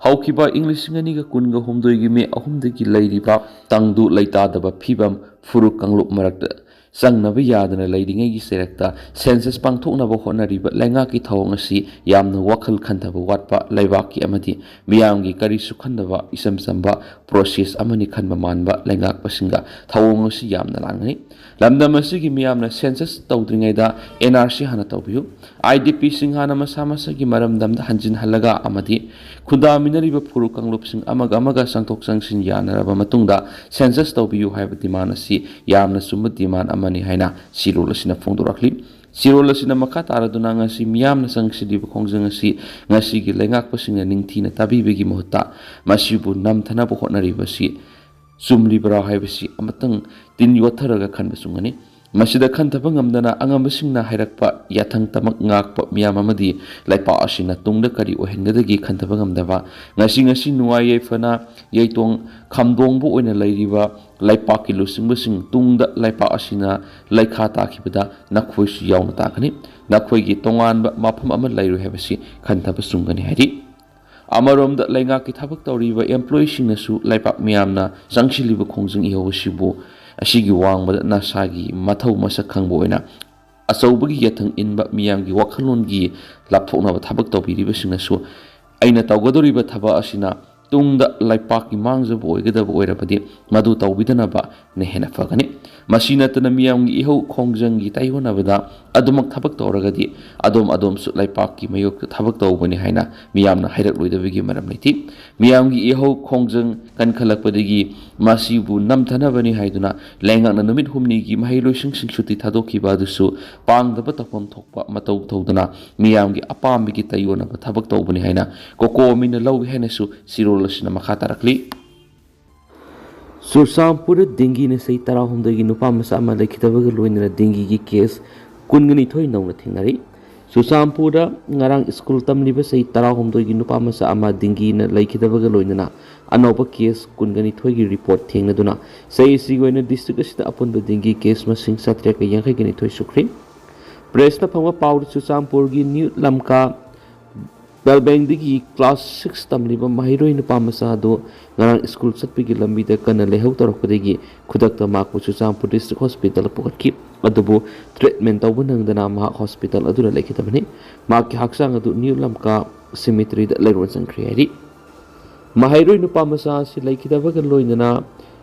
ꯍꯧꯈꯤꯕ ꯏꯪ ꯂꯤꯁꯤꯡ ꯑꯅꯤꯒ ꯀꯨꯟꯒ ꯍꯨꯝꯗꯣꯏꯒꯤ ꯃꯦ ꯑꯍꯨꯝꯗꯒꯤ ꯂꯩꯔꯤꯕ ꯇꯪꯗꯨ ꯂꯩꯇꯥꯗꯕ ꯐꯤꯕꯝ, ꯐꯨꯔꯨꯞ ꯀꯥꯡꯂꯨꯞ ꯃꯔꯛꯇ ꯆꯪꯅꯕ ꯌꯥꯗꯅ ꯂꯩꯔꯤꯉꯩꯒꯤ ꯆꯩꯔꯛꯇ ꯁꯦꯟꯁꯁ ꯄꯥꯡꯊꯣꯛꯅꯕ ꯍꯣꯠꯅꯔꯤꯕ ꯂꯩꯉꯥꯛꯀꯤ ꯊꯧꯑꯣꯡ ꯑꯁꯤ ꯌꯥꯝꯅ ꯋꯥꯈꯜ ꯈꯟꯊꯕ ꯋꯥꯠꯄ, ꯂꯩꯕꯥꯛꯀꯤ ꯑꯃꯗꯤ ꯃꯤꯌꯥꯝꯒꯤ ꯀꯔꯤꯁꯨ ꯈꯟꯗꯕ ꯏꯆꯝ ꯆꯝꯕ ꯄ꯭ꯔꯣꯁꯦꯁ ꯑꯃꯅꯤ ꯈꯟꯕ ꯃꯥꯟꯕ ꯂꯩꯉꯥꯛꯄꯁꯤꯡꯒ ꯊꯧꯑꯣꯡ ꯑꯁꯤ ꯌꯥꯝꯅ ꯂꯥꯡꯅꯩ꯫ ꯂꯝꯗꯝ ꯑꯁꯤꯒꯤ ꯃꯤꯌꯥꯝꯅ ꯁꯦꯟꯁꯁ ꯇꯧꯗ꯭ꯔꯤꯉꯩꯗ ꯑꯦꯟ ꯑꯥꯔ ꯁꯤ ꯍꯥꯟꯅ ꯇꯧꯕꯤꯌꯨ꯫ ꯑꯥꯏ ꯗꯤ ꯄꯤꯁꯤꯡ ꯍꯥꯟꯅ ꯃꯁꯥ ꯃꯁꯥꯒꯤ ꯃꯔꯝꯗꯝꯗ ꯍꯟꯖꯤꯟꯍꯜꯂꯒ ꯑꯃꯗꯤ ꯈꯨꯟꯗꯥꯃꯤꯟꯅꯔꯤꯕ ꯐꯨꯔꯨꯞ ꯀꯥꯡꯂꯨꯞꯁꯤꯡ ꯑꯃꯒ ꯑꯃꯒ ꯆꯪꯊꯣꯛ ꯆꯪꯁꯤꯟ ꯌꯥꯅꯔꯕ ꯃꯇꯨꯡꯗ ꯁꯦꯟꯁꯁ ꯇꯧꯕꯤꯌꯨ ꯍꯥꯏꯕ ꯗꯤꯃꯥꯟ ꯑꯁꯤ ꯌꯥꯝꯅ ꯆꯨꯝꯕ ꯗꯤꯃꯥꯟ ꯑꯃꯅꯤ ꯍꯥꯏꯅ ꯆꯦꯔꯣꯜ ꯑꯁꯤꯅ ꯐꯣꯡꯗꯣꯔꯛꯂꯤ꯫ ꯆꯦꯔꯣꯜ ꯑꯁꯤꯅ ꯃꯈꯥ ꯇꯥꯔꯗꯨꯅ ꯉꯁꯤ ꯃꯤꯌꯥꯝꯅ ꯆꯪꯁꯤꯜꯂꯤꯕ ꯈꯣꯡꯖꯪ ꯑꯁꯤ ꯉꯁꯤꯒꯤ ꯂꯩꯉꯥꯛꯄꯁꯤꯡꯅ ꯅꯤꯡꯊꯤꯅ ꯇꯥꯕꯤꯕꯒꯤ ꯃꯍꯨꯠꯇ ꯃꯁꯤꯕꯨ ꯅꯝꯊꯅꯕ ꯍꯣꯠꯅꯔꯤꯕꯁꯤ ꯆꯨꯝꯂꯤꯕ꯭ꯔꯥ ꯍꯥꯏꯕꯁꯤ ꯑꯃꯇꯪ ꯇꯤꯟ ꯌꯣꯠꯊꯔꯒ ꯈꯟꯕ ꯆꯨꯝꯒꯅꯤ꯫ ꯃꯁꯤꯗ ꯈꯟꯊꯕ ꯉꯝꯗꯅ ꯑꯉꯝꯕꯁꯤꯡꯅ ꯍꯥꯏꯔꯛꯄ ꯌꯥꯊꯪꯇꯃꯛ ꯉꯥꯛꯄ ꯃꯤꯌꯥꯝ ꯑꯃꯗꯤ ꯂꯩꯄꯥꯛ ꯑꯁꯤꯅ ꯇꯨꯡꯗ ꯀꯔꯤ ꯑꯣꯏꯍꯟꯒꯗꯒꯦ ꯈꯟꯊꯕ ꯉꯝꯗꯕ, ꯉꯁꯤ ꯉꯁꯤ ꯅꯨꯡꯉꯥꯏ ꯌꯥꯏꯐꯅ ꯌꯩꯇꯣꯡ ꯈꯥꯝꯗꯣꯡꯕ ꯑꯣꯏꯅ ꯂꯩꯔꯤꯕ ꯂꯩꯄꯥꯛꯀꯤ ꯂꯨꯆꯤꯡꯕꯁꯤꯡ ꯇꯨꯡꯗ ꯂꯩꯄꯥꯛ ꯑꯁꯤꯅ ꯂꯩꯈꯥ ꯇꯥꯈꯤꯕꯗ ꯅꯈꯣꯏꯁꯨ ꯌꯥꯎꯅ ꯇꯥꯒꯅꯤ꯫ ꯅꯈꯣꯏꯒꯤ ꯇꯣꯉꯥꯟꯕ ꯃꯐꯝ ꯑꯃ ꯂꯩꯔꯣꯏ ꯍꯥꯏꯕꯁꯤ ꯈꯟꯊꯕ ꯆꯨꯝꯒꯅꯤ ꯍꯥꯏꯔꯤ꯫ ꯑꯃꯔꯣꯝꯗ ꯂꯩꯉꯥꯛꯀꯤ ꯊꯕꯛ ꯇꯧꯔꯤꯕ ꯑꯦꯝꯄ꯭ꯂꯣꯌꯤꯁꯤꯡꯅꯁꯨ ꯂꯩꯄꯥꯛ ꯃꯤꯌꯥꯝꯅ ꯆꯪꯁꯤꯜꯂꯤꯕ ꯈꯣꯡꯖꯪ ꯏꯍꯧ ꯑꯁꯤꯕꯨ ꯑꯁꯤꯒꯤ ꯋꯥꯡꯃꯗ ꯅꯁꯥꯒꯤ ꯃꯊꯧ ꯃꯁꯛ ꯈꯪꯕ ꯑꯣꯏꯅ ꯑꯆꯧꯕꯒꯤ ꯌꯥꯊꯪ ꯏꯟꯕ ꯃꯤꯌꯥꯝꯒꯤ ꯋꯥꯈꯜꯂꯣꯟꯒꯤ ꯂꯥꯞꯊꯣꯛꯅꯕ ꯊꯕꯛ ꯇꯧꯕꯤꯔꯤꯕꯁꯤꯡꯅꯁꯨ ꯑꯩꯅ ꯇꯧꯒꯗꯧꯔꯤꯕ ꯊꯕꯛ ꯑꯁꯤꯅ ꯇꯨꯡꯗ ꯂꯩꯄꯥꯛꯀꯤ ꯃꯥꯡꯖꯕ ꯑꯣꯏꯒꯗꯕ ꯑꯣꯏꯔꯕꯗꯤ ꯃꯗꯨ ꯇꯧꯕꯤꯗꯅꯕꯅ ꯍꯦꯟꯅ ꯐꯒꯅꯤ꯫ ꯃꯁꯤ ꯅꯠꯇꯅ ꯃꯤꯌꯥꯝꯒꯤ ꯏꯍꯧ ꯈꯣꯡꯖꯪꯒꯤ ꯇꯥꯏꯑꯣꯟꯅꯕꯗ ꯑꯗꯨꯃꯛ ꯊꯕꯛ ꯇꯧꯔꯒꯗꯤ ꯑꯗꯣꯝ ꯑꯗꯣꯝꯁꯨ ꯂꯩꯄꯥꯛꯀꯤ ꯃꯥꯌꯣꯛꯇ ꯊꯕꯛ ꯇꯧꯕꯅꯤ ꯍꯥꯏꯅ ꯃꯤꯌꯥꯝꯅ ꯍꯥꯏꯔꯛꯂꯣꯏꯗꯕꯒꯤ ꯃꯔꯝ ꯂꯩꯇꯦ꯫ ꯃꯤꯌꯥꯝꯒꯤ ꯏꯍꯧ ꯈꯣꯡꯖꯪ ꯀꯟꯈꯠꯂꯛꯄꯗꯒꯤ ꯃꯁꯤꯕꯨ ꯅꯝꯊꯅꯕꯅꯤ ꯍꯥꯏꯗꯨꯅ ꯂꯩꯉꯥꯛꯅ ꯅꯨꯃꯤꯠ ꯍꯨꯝꯅꯤꯒꯤ ꯃꯍꯩꯂꯣꯏꯁꯪꯁꯤꯡ ꯁꯨꯇꯤ ꯊꯥꯗꯣꯛꯈꯤꯕ ꯑꯗꯨꯁꯨ ꯄꯥꯡꯗꯕ ꯇꯧꯐꯝ ꯊꯣꯛꯄ ꯃꯇꯧ ꯇꯧꯗꯨꯅ ꯃꯤꯌꯥꯝꯒꯤ ꯑꯄꯥꯝꯕꯒꯤ ꯇꯥꯏꯑꯣꯟꯅꯕ ꯊꯕꯛ ꯇꯧꯕꯅꯤ ꯍꯥꯏꯅ ꯀꯣꯀꯣꯃꯤꯅ ꯂꯧꯏ ꯍꯥꯏꯅꯁꯨ ꯆꯦꯔꯣꯜ ꯑꯁꯤꯅ ꯃꯈꯥ ꯇꯥꯔꯛꯂꯤ꯫ ꯆꯨꯔꯆꯥꯟꯄꯨꯔꯗ ꯗꯦꯡꯒꯤꯅ ꯆꯍꯤ ꯇꯔꯥꯍꯨꯝꯗꯣꯏꯒꯤ ꯅꯨꯄꯥ ꯃꯆꯥ ꯑꯃ ꯂꯩꯈꯤꯗꯕꯒ ꯂꯣꯏꯅꯅ ꯗꯦꯡꯒꯤꯒꯤ ꯀꯦꯁ ꯀꯨꯟꯒ ꯅꯤꯊꯣꯏ ꯅꯧꯅ ꯊꯦꯡꯅꯔꯤ꯫ ꯆꯨꯔꯆꯥꯟꯄꯨꯔꯗ ꯉꯔꯥꯡ ꯁ꯭ꯀꯨꯜ ꯇꯝꯂꯤꯕ ꯆꯍꯤ ꯇꯔꯥꯍꯨꯝꯗꯣꯏꯒꯤ ꯅꯨꯄꯥ ꯃꯆꯥ ꯑꯃ ꯗꯦꯡꯒꯤꯅ ꯂꯩꯈꯤꯗꯕꯒ ꯂꯣꯏꯅꯅ ꯑꯅꯧꯕ ꯀꯦꯁ ꯀꯨꯟꯒ ꯅꯤꯊꯣꯏꯒꯤ ꯔꯤꯄꯣꯔꯠ ꯊꯦꯡꯅꯗꯨꯅ ꯆꯍꯤ ꯑꯁꯤꯒꯤ ꯑꯣꯏꯅ ꯗꯤꯁꯇ꯭ꯔꯤꯛ ꯑꯁꯤꯗ ꯑꯄꯨꯟꯕ ꯗꯦꯡꯒꯤ ꯀꯦꯁ ꯃꯁꯤꯡ ꯆꯥꯇ꯭ꯔꯦꯠꯀ ꯌꯥꯡꯈꯩꯒ ꯅꯤꯊꯣꯏ ꯁꯨꯈ꯭ꯔꯦ꯫ ꯄ꯭ꯔꯦꯁꯅ ꯐꯪꯕ ꯄꯥꯎꯗ ꯆꯨꯔꯆꯥꯟꯄꯨꯔꯒꯤ ꯅ꯭ꯌꯨ ꯂꯝꯀꯥ ꯕꯦꯜꯕꯦꯡꯗꯒꯤ ꯀ꯭ꯂꯥꯁ ꯁꯤꯛꯁ ꯇꯝꯂꯤꯕ ꯃꯍꯩꯔꯣꯏ ꯅꯨꯄꯥ ꯃꯆꯥ ꯑꯗꯨ ꯉꯔꯥꯡ ꯁ꯭ꯀꯨꯜ ꯆꯠꯄꯒꯤ ꯂꯝꯕꯤꯗ ꯀꯟꯅ ꯂꯩꯍꯧ ꯇꯧꯔꯛꯄꯗꯒꯤ ꯈꯨꯗꯛꯇ ꯃꯍꯥꯛꯄꯨ ꯆꯨꯔꯆꯥꯟꯄꯨꯔ ꯗꯤꯁꯇ꯭ꯔꯤꯛ ꯍꯣꯁꯄꯤꯇꯥꯜꯗ ꯄꯨꯈꯠꯈꯤ꯫ ꯑꯗꯨꯕꯨ ꯇ꯭ꯔꯤꯠꯃꯦꯟ ꯇꯧꯕ ꯅꯪꯗꯅ ꯃꯍꯥꯛ ꯍꯣꯁꯄꯤꯇꯥꯜ ꯑꯗꯨꯗ ꯂꯩꯈꯤꯗꯕꯅꯤ꯫ ꯃꯍꯥꯛꯀꯤ ꯍꯛꯆꯥꯡ ꯑꯗꯨ ꯅ꯭ꯌꯨ ꯂꯝꯀꯥ ꯁꯤꯃꯤꯇ꯭ꯔꯤꯗ ꯂꯩꯔꯣꯟ ꯆꯪꯈ꯭ꯔꯦ ꯍꯥꯏꯔꯤ꯫ ꯃꯍꯩꯔꯣꯏ ꯅꯨꯄꯥ ꯃꯆꯥ ꯑꯁꯤ ꯂꯩꯈꯤꯗꯕꯒ ꯂꯣꯏꯅꯅ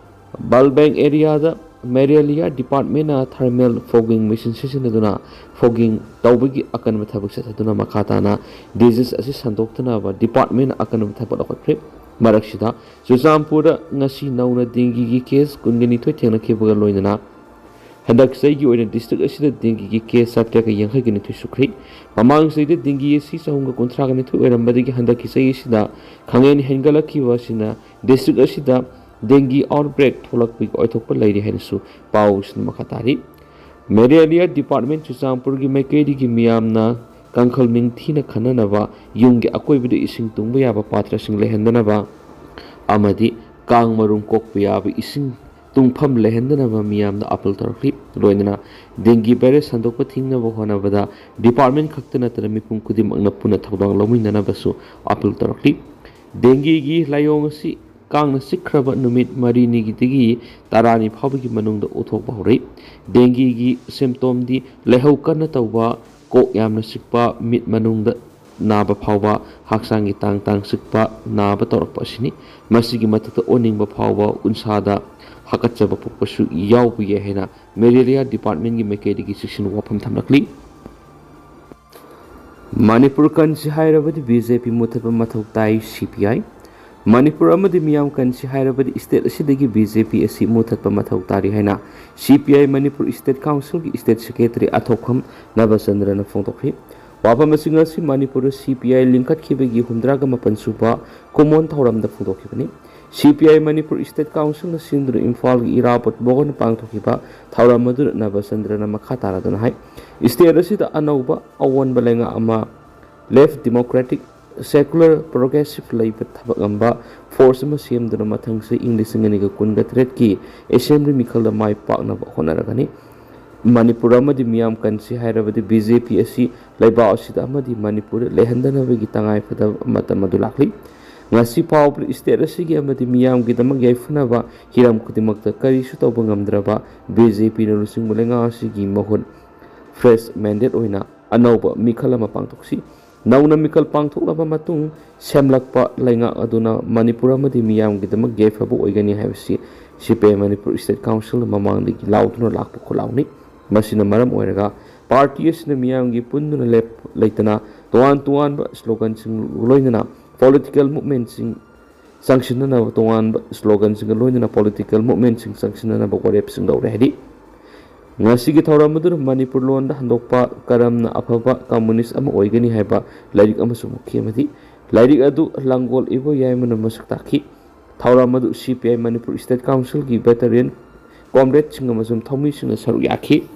ꯕꯜꯕꯦꯡ ꯑꯦꯔꯤꯌꯥꯗ ꯃꯦꯔꯦꯂꯤꯌꯥ ꯗꯤꯄꯥꯔꯠꯃꯦꯟꯅ ꯊꯔꯃꯦꯜ ꯐꯣꯒꯤꯡ ꯃꯦꯆꯤꯟ ꯁꯤꯖꯤꯟꯅꯗꯨꯅ ꯐꯣꯒꯤꯡ ꯇꯧꯕꯒꯤ ꯑꯀꯟꯕ ꯊꯕꯛ ꯆꯠꯊꯗꯨꯅ ꯃꯈꯥ ꯇꯥꯅ ꯗꯤꯖꯤꯁ ꯑꯁꯤ ꯁꯟꯗꯣꯛꯇꯅꯕ ꯗꯤꯄꯥꯔꯠꯃꯦꯟꯅ ꯑꯀꯟꯕ ꯊꯕꯛ ꯂꯧꯈꯠꯈ꯭ꯔꯦ꯫ ꯃꯔꯛꯁꯤꯗ ꯆꯨꯔꯆꯥꯟꯄꯨꯔꯗ ꯉꯁꯤ ꯅꯧꯅ ꯗꯦꯡꯒꯤꯒꯤ ꯀꯦꯁ ꯀꯨꯟꯒ ꯅꯤꯊꯣꯏ ꯊꯦꯡꯅꯈꯤꯕꯒ ꯂꯣꯏꯅꯅ ꯍꯟꯗꯛ ꯆꯍꯤꯒꯤ ꯑꯣꯏꯅ ꯗꯤꯁꯇ꯭ꯔꯤꯛ ꯑꯁꯤꯗ ꯗꯦꯡꯒꯤꯒꯤ ꯀꯦꯁ ꯆꯥꯇ꯭ꯔꯦꯠꯀ ꯌꯥꯡꯈꯩꯒ ꯅꯤꯊꯣꯏ ꯁꯨꯈ꯭ꯔꯦ꯫ ꯃꯃꯥꯡ ꯆꯍꯤꯗ ꯗꯦꯡꯒꯤ ꯑꯁꯤ ꯆꯍꯨꯝꯒ ꯀꯨꯟꯊ꯭ꯔꯥꯒ ꯅꯤꯊꯣꯏ ꯑꯣꯏꯔꯝꯕꯗꯒꯤ ꯍꯟꯗꯛꯀꯤ ꯆꯍꯤ ꯑꯁꯤꯗ ꯈꯪꯍꯦꯟ ꯍꯦꯟꯒꯠꯂꯛꯈꯤꯕ ꯑꯁꯤꯅ ꯗꯤꯁꯇ꯭ꯔꯤꯛ ꯑꯁꯤꯗ ꯗꯦꯡꯒꯤ ꯑꯥꯎꯠꯕ꯭ꯔꯦꯛ ꯊꯣꯛꯂꯛꯄꯒꯤ ꯑꯣꯏꯊꯣꯛꯄ ꯂꯩꯔꯤ ꯍꯥꯏꯅꯁꯨ ꯄꯥꯎꯁꯤꯡ ꯃꯈꯥ ꯇꯥꯔꯤ꯫ ꯃꯦꯔꯦꯂꯤꯌꯥ ꯗꯤꯄꯥꯔꯠꯃꯦꯟ ꯆꯨꯔꯆꯥꯟꯄꯨꯔꯒꯤ ꯃꯥꯏꯀꯩꯗꯒꯤ ꯃꯤꯌꯥꯝꯅ ꯀꯥꯡꯈꯜ ꯅꯤꯡꯊꯤꯅ ꯈꯟꯅꯅꯕ, ꯌꯨꯝꯒꯤ ꯑꯀꯣꯏꯕꯗ ꯏꯁꯤꯡ ꯇꯨꯡꯕ ꯌꯥꯕ ꯄꯥꯇ꯭ꯔꯁꯤꯡ ꯂꯩꯍꯟꯗꯅꯕ ꯑꯃꯗꯤ ꯀꯥꯡ ꯃꯔꯨꯝ ꯀꯣꯛꯄ ꯌꯥꯕ ꯏꯁꯤꯡ ꯇꯨꯡꯐꯝ ꯂꯩꯍꯟꯗꯅꯕ ꯃꯤꯌꯥꯝꯗ ꯑꯥꯄꯤꯜ ꯇꯧꯔꯛꯂꯤ꯫ ꯂꯣꯏꯅꯅ ꯗꯦꯡꯒꯤ ꯚꯥꯏꯔꯁ ꯁꯟꯗꯣꯛꯄ ꯊꯤꯡꯅꯕ ꯍꯣꯠꯅꯕꯗ ꯗꯤꯄꯥꯔꯠꯃꯦꯟ ꯈꯛꯇ ꯅꯠꯇꯅ ꯃꯤꯄꯨꯝ ꯈꯨꯗꯤꯡꯃꯛꯅ ꯄꯨꯟꯅ ꯊꯧꯗꯥꯡ ꯂꯧꯃꯤꯟꯅꯅꯕꯁꯨ ꯑꯥꯄꯤꯜ ꯇꯧꯔꯛꯂꯤ꯫ ꯗꯦꯡꯒꯤꯒꯤ ꯂꯥꯏꯑꯣꯡ ꯑꯁꯤ ꯀꯥꯡꯅ ꯆꯤꯛꯈ꯭ꯔꯕ ꯅꯨꯃꯤꯠ ꯃꯔꯤꯅꯤꯒꯤꯗꯒꯤ ꯇꯔꯥꯅꯤ ꯐꯥꯎꯕꯒꯤ ꯃꯅꯨꯡꯗ ꯎꯠꯊꯣꯛꯄ ꯍꯧꯔꯛꯏ꯫ ꯗꯦꯡꯒꯤꯒꯤ ꯁꯤꯝꯇꯣꯝꯗꯤ ꯂꯥꯏꯍꯧ ꯀꯟꯅ ꯇꯧꯕ, ꯀꯣꯛ ꯌꯥꯝꯅ ꯆꯤꯛꯄ, ꯃꯤꯠ ꯃꯅꯨꯡꯗ ꯅꯥꯕ ꯐꯥꯎꯕ, ꯍꯛꯆꯥꯡꯒꯤ ꯇꯥꯡ ꯇꯥꯡ ꯆꯤꯛꯄ, ꯅꯥꯕ ꯇꯧꯔꯛꯄ ꯑꯁꯤꯅꯤ꯫ ꯃꯁꯤꯒꯤ ꯃꯊꯛꯇ ꯑꯣꯅꯤꯡꯕ ꯐꯥꯎꯕ, ꯎꯟꯁꯥꯗ ꯍꯥꯀꯠꯆꯕ ꯄꯣꯛꯄꯁꯨ ꯌꯥꯎꯕ ꯌꯥꯏ ꯍꯥꯏꯅ ꯃꯦꯂꯦꯔꯤꯌꯥ ꯗꯤꯄꯥꯔꯠꯃꯦꯟꯒꯤ ꯃꯥꯏꯀꯩꯗꯒꯤ ꯆꯦꯛꯁꯤꯟ ꯋꯥꯐꯝ ꯊꯝꯂꯛꯂꯤ꯫ ꯃꯅꯤꯄꯨꯔ ꯀꯟꯁꯤ ꯍꯥꯏꯔꯕꯗꯤ ꯕꯤ ꯖꯦ ꯄꯤ ꯃꯨꯊꯠꯄ ꯃꯊꯧ ꯇꯥꯏ, ꯁꯤ ꯄꯤ ꯑꯥꯏ꯫ ꯃꯅꯤꯄꯨꯔ ꯑꯃꯗꯤ ꯃꯤꯌꯥꯝ ꯀꯟꯁꯤ ꯍꯥꯏꯔꯕꯗꯤ ꯁ꯭ꯇꯦꯠ ꯑꯁꯤꯗꯒꯤ ꯕꯤ ꯖꯦ ꯄꯤ ꯑꯁꯤ ꯃꯨꯊꯠꯄ ꯃꯊꯧ ꯇꯥꯔꯤ ꯍꯥꯏꯅ ꯁꯤ ꯄꯤ ꯑꯥꯏ ꯃꯅꯤꯄꯨꯔ ꯁ꯭ꯇꯦꯠ ꯀꯥꯎꯟꯁꯤꯜꯒꯤ ꯁ꯭ꯇꯦꯠ ꯁꯦꯀ꯭ꯔꯦꯇꯔꯤ ꯑꯊꯣꯛꯐꯝ ꯅꯕꯆꯟꯗ꯭ꯔꯅ ꯐꯣꯡꯗꯣꯛꯈꯤ꯫ ꯋꯥꯐꯝ ꯑꯁꯤ ꯉꯁꯤ ꯃꯅꯤꯄꯨꯔꯗ ꯁꯤ ꯄꯤ ꯑꯥꯏ ꯂꯤꯡꯈꯠꯈꯤꯕꯒꯤ ꯍꯨꯝꯗ꯭ꯔꯥꯒ ꯃꯥꯄꯟ ꯁꯨꯕ ꯀꯨꯝꯑꯣꯟ ꯊꯧꯔꯝꯗ ꯐꯣꯡꯗꯣꯛꯈꯤꯕꯅꯤ꯫ ꯁꯤ ꯄꯤ ꯑꯥꯏ ꯃꯅꯤꯄꯨꯔ ꯏꯁꯇꯦꯠ ꯀꯥꯎꯟꯁꯤꯜꯅ ꯁꯤꯟꯗꯨꯅ ꯏꯝꯐꯥꯜꯒꯤ ꯏꯔꯥꯕꯣꯠ ꯚꯕꯟꯗ ꯄꯥꯡꯊꯣꯛꯈꯤꯕ ꯊꯧꯔꯝ ꯑꯗꯨꯗ ꯅꯕꯆꯟꯗ꯭ꯔꯅ ꯃꯈꯥ ꯇꯥꯔꯗꯨꯅ ꯍꯥꯏ, ꯏꯁꯇꯦꯠ ꯑꯁꯤꯗ ꯑꯅꯧꯕ ꯑꯑꯣꯟꯕ ꯂꯩꯉꯥꯛ ꯑꯃ left democratic secular progressive ꯂꯩꯕ ꯊꯕꯛ ꯉꯝꯕ force ꯑꯃ ꯁꯦꯝꯗꯨꯅ ꯃꯊꯪꯁꯤ ꯏꯪ ꯂꯤꯁꯤꯡ ꯑꯅꯤꯒ ꯀꯨꯟꯒ ꯇꯔꯦꯠꯀꯤ assembly ꯃꯤꯈꯜꯗ ꯃꯥꯏ ꯄꯥꯛꯅꯕ ꯍꯣꯠꯅꯔꯒꯅꯤ꯫ ꯃꯅꯤꯄꯨꯔ ꯑꯃꯗꯤ ꯃꯤꯌꯥꯝ ꯀꯟꯁꯤ ꯍꯥꯏꯔꯕꯗꯤ ꯕꯤ ꯖꯦ ꯄꯤ ꯑꯁꯤ ꯂꯩꯕꯥꯛ ꯑꯁꯤꯗ ꯑꯃꯗꯤ ꯃꯅꯤꯄꯨꯔꯗ ꯂꯩꯍꯟꯗꯅꯕꯒꯤ ꯇꯉꯥꯏ ꯐꯗꯕ ꯃꯇꯝ ꯑꯗꯨ ꯂꯥꯛꯂꯤ꯫ ꯉꯁꯤ ꯐꯥꯎꯕꯗ ꯏꯁꯇꯦꯠ ꯑꯁꯤꯒꯤ ꯑꯃꯗꯤ ꯃꯤꯌꯥꯝꯒꯤꯗꯃꯛ ꯌꯥꯏꯐꯅꯕ ꯍꯤꯔꯝ ꯈꯨꯗꯤꯡꯃꯛꯇ ꯀꯔꯤꯁꯨ ꯇꯧꯕ ꯉꯝꯗ꯭ꯔꯕ ꯕꯤ ꯖꯦ ꯄꯤꯅ ꯂꯨꯆꯤꯡꯕ ꯂꯩꯉꯥꯛ ꯑꯁꯤꯒꯤ ꯃꯍꯨꯠ fresh mandate ꯑꯣꯏꯅ ꯑꯅꯧꯕ ꯃꯤꯈꯜ ꯑꯃ ꯄꯥꯡꯊꯣꯛꯁꯤ꯫ ꯅꯧꯅ ꯃꯤꯈꯜ ꯄꯥꯡꯊꯣꯛꯂꯕ ꯃꯇꯨꯡ ꯁꯦꯝꯂꯛꯄ ꯂꯩꯉꯥꯛ ꯑꯗꯨꯅ ꯃꯅꯤꯄꯨꯔ ꯑꯃꯗꯤ ꯃꯤꯌꯥꯝꯒꯤꯗꯃꯛ ꯌꯥꯏꯐꯕ ꯑꯣꯏꯒꯅꯤ ꯍꯥꯏꯕꯁꯤ ꯁꯤ ꯄꯤ ꯑꯥꯏ ꯃꯅꯤꯄꯨꯔ ꯏꯁꯇꯦꯠ ꯀꯥꯎꯟꯁꯤꯜꯅ ꯃꯃꯥꯡꯗꯒꯤ ꯂꯥꯎꯗꯨꯅ ꯂꯥꯛꯄ ꯈꯣꯜꯂꯥꯎꯅꯤ꯫ ꯃꯁꯤꯅ ꯃꯔꯝ ꯑꯣꯏꯔꯒ ꯄꯥꯔꯇꯤ ꯑꯁꯤꯅ ꯃꯤꯌꯥꯝꯒꯤ ꯄꯨꯟꯗꯨꯅ ꯂꯦꯞ ꯂꯩꯇꯅ ꯇꯣꯉꯥꯟ ꯇꯣꯉꯥꯟꯕ sloganꯁꯤꯡ ꯂꯣꯏꯅꯅ political movementꯁꯤꯡ ꯆꯪꯁꯤꯟꯅꯅꯕ, ꯇꯣꯉꯥꯟꯕ sloganꯁꯤꯡꯒ ꯂꯣꯏꯅꯅ political movementꯁꯤꯡ ꯆꯪꯁꯤꯟꯅꯅꯕ ꯋꯥꯔꯦꯞꯁꯤꯡ ꯂꯧꯔꯦ꯫ ꯍꯥꯏꯗꯤ ꯉꯁꯤꯒꯤ ꯊꯧꯔꯝ ꯑꯗꯨꯗ ꯃꯅꯤꯄꯨꯔ ꯂꯣꯟꯗ ꯍꯟꯗꯣꯛꯄ ꯀꯔꯝꯅ ꯑꯐꯕ communist ꯑꯃ ꯑꯣꯏꯒꯅꯤ ꯍꯥꯏꯕ ꯂꯥꯏꯔꯤꯛ ꯑꯃꯁꯨ ꯃꯨꯛꯈꯤ ꯑꯃꯗꯤ ꯂꯥꯏꯔꯤꯛ ꯑꯗꯨ ꯂꯥꯡꯒꯣꯜ ꯏꯕꯣ ꯌꯥꯏꯃꯅ ꯃꯁꯛ ꯇꯥꯛꯈꯤ꯫ ꯊꯧꯔꯝ ꯑꯗꯨ ꯁꯤ ꯄꯤ ꯑꯥꯏ ꯃꯅꯤꯄꯨꯔ ꯏꯁꯇꯦꯠ ꯀꯥꯎꯟꯁꯤꯜꯒꯤ veteran comradeꯁꯤꯡ ꯑꯃꯁꯨꯡ ꯊꯧꯃꯤꯁꯤꯡꯅ ꯁꯔꯨꯛ ꯌꯥꯈꯤ꯫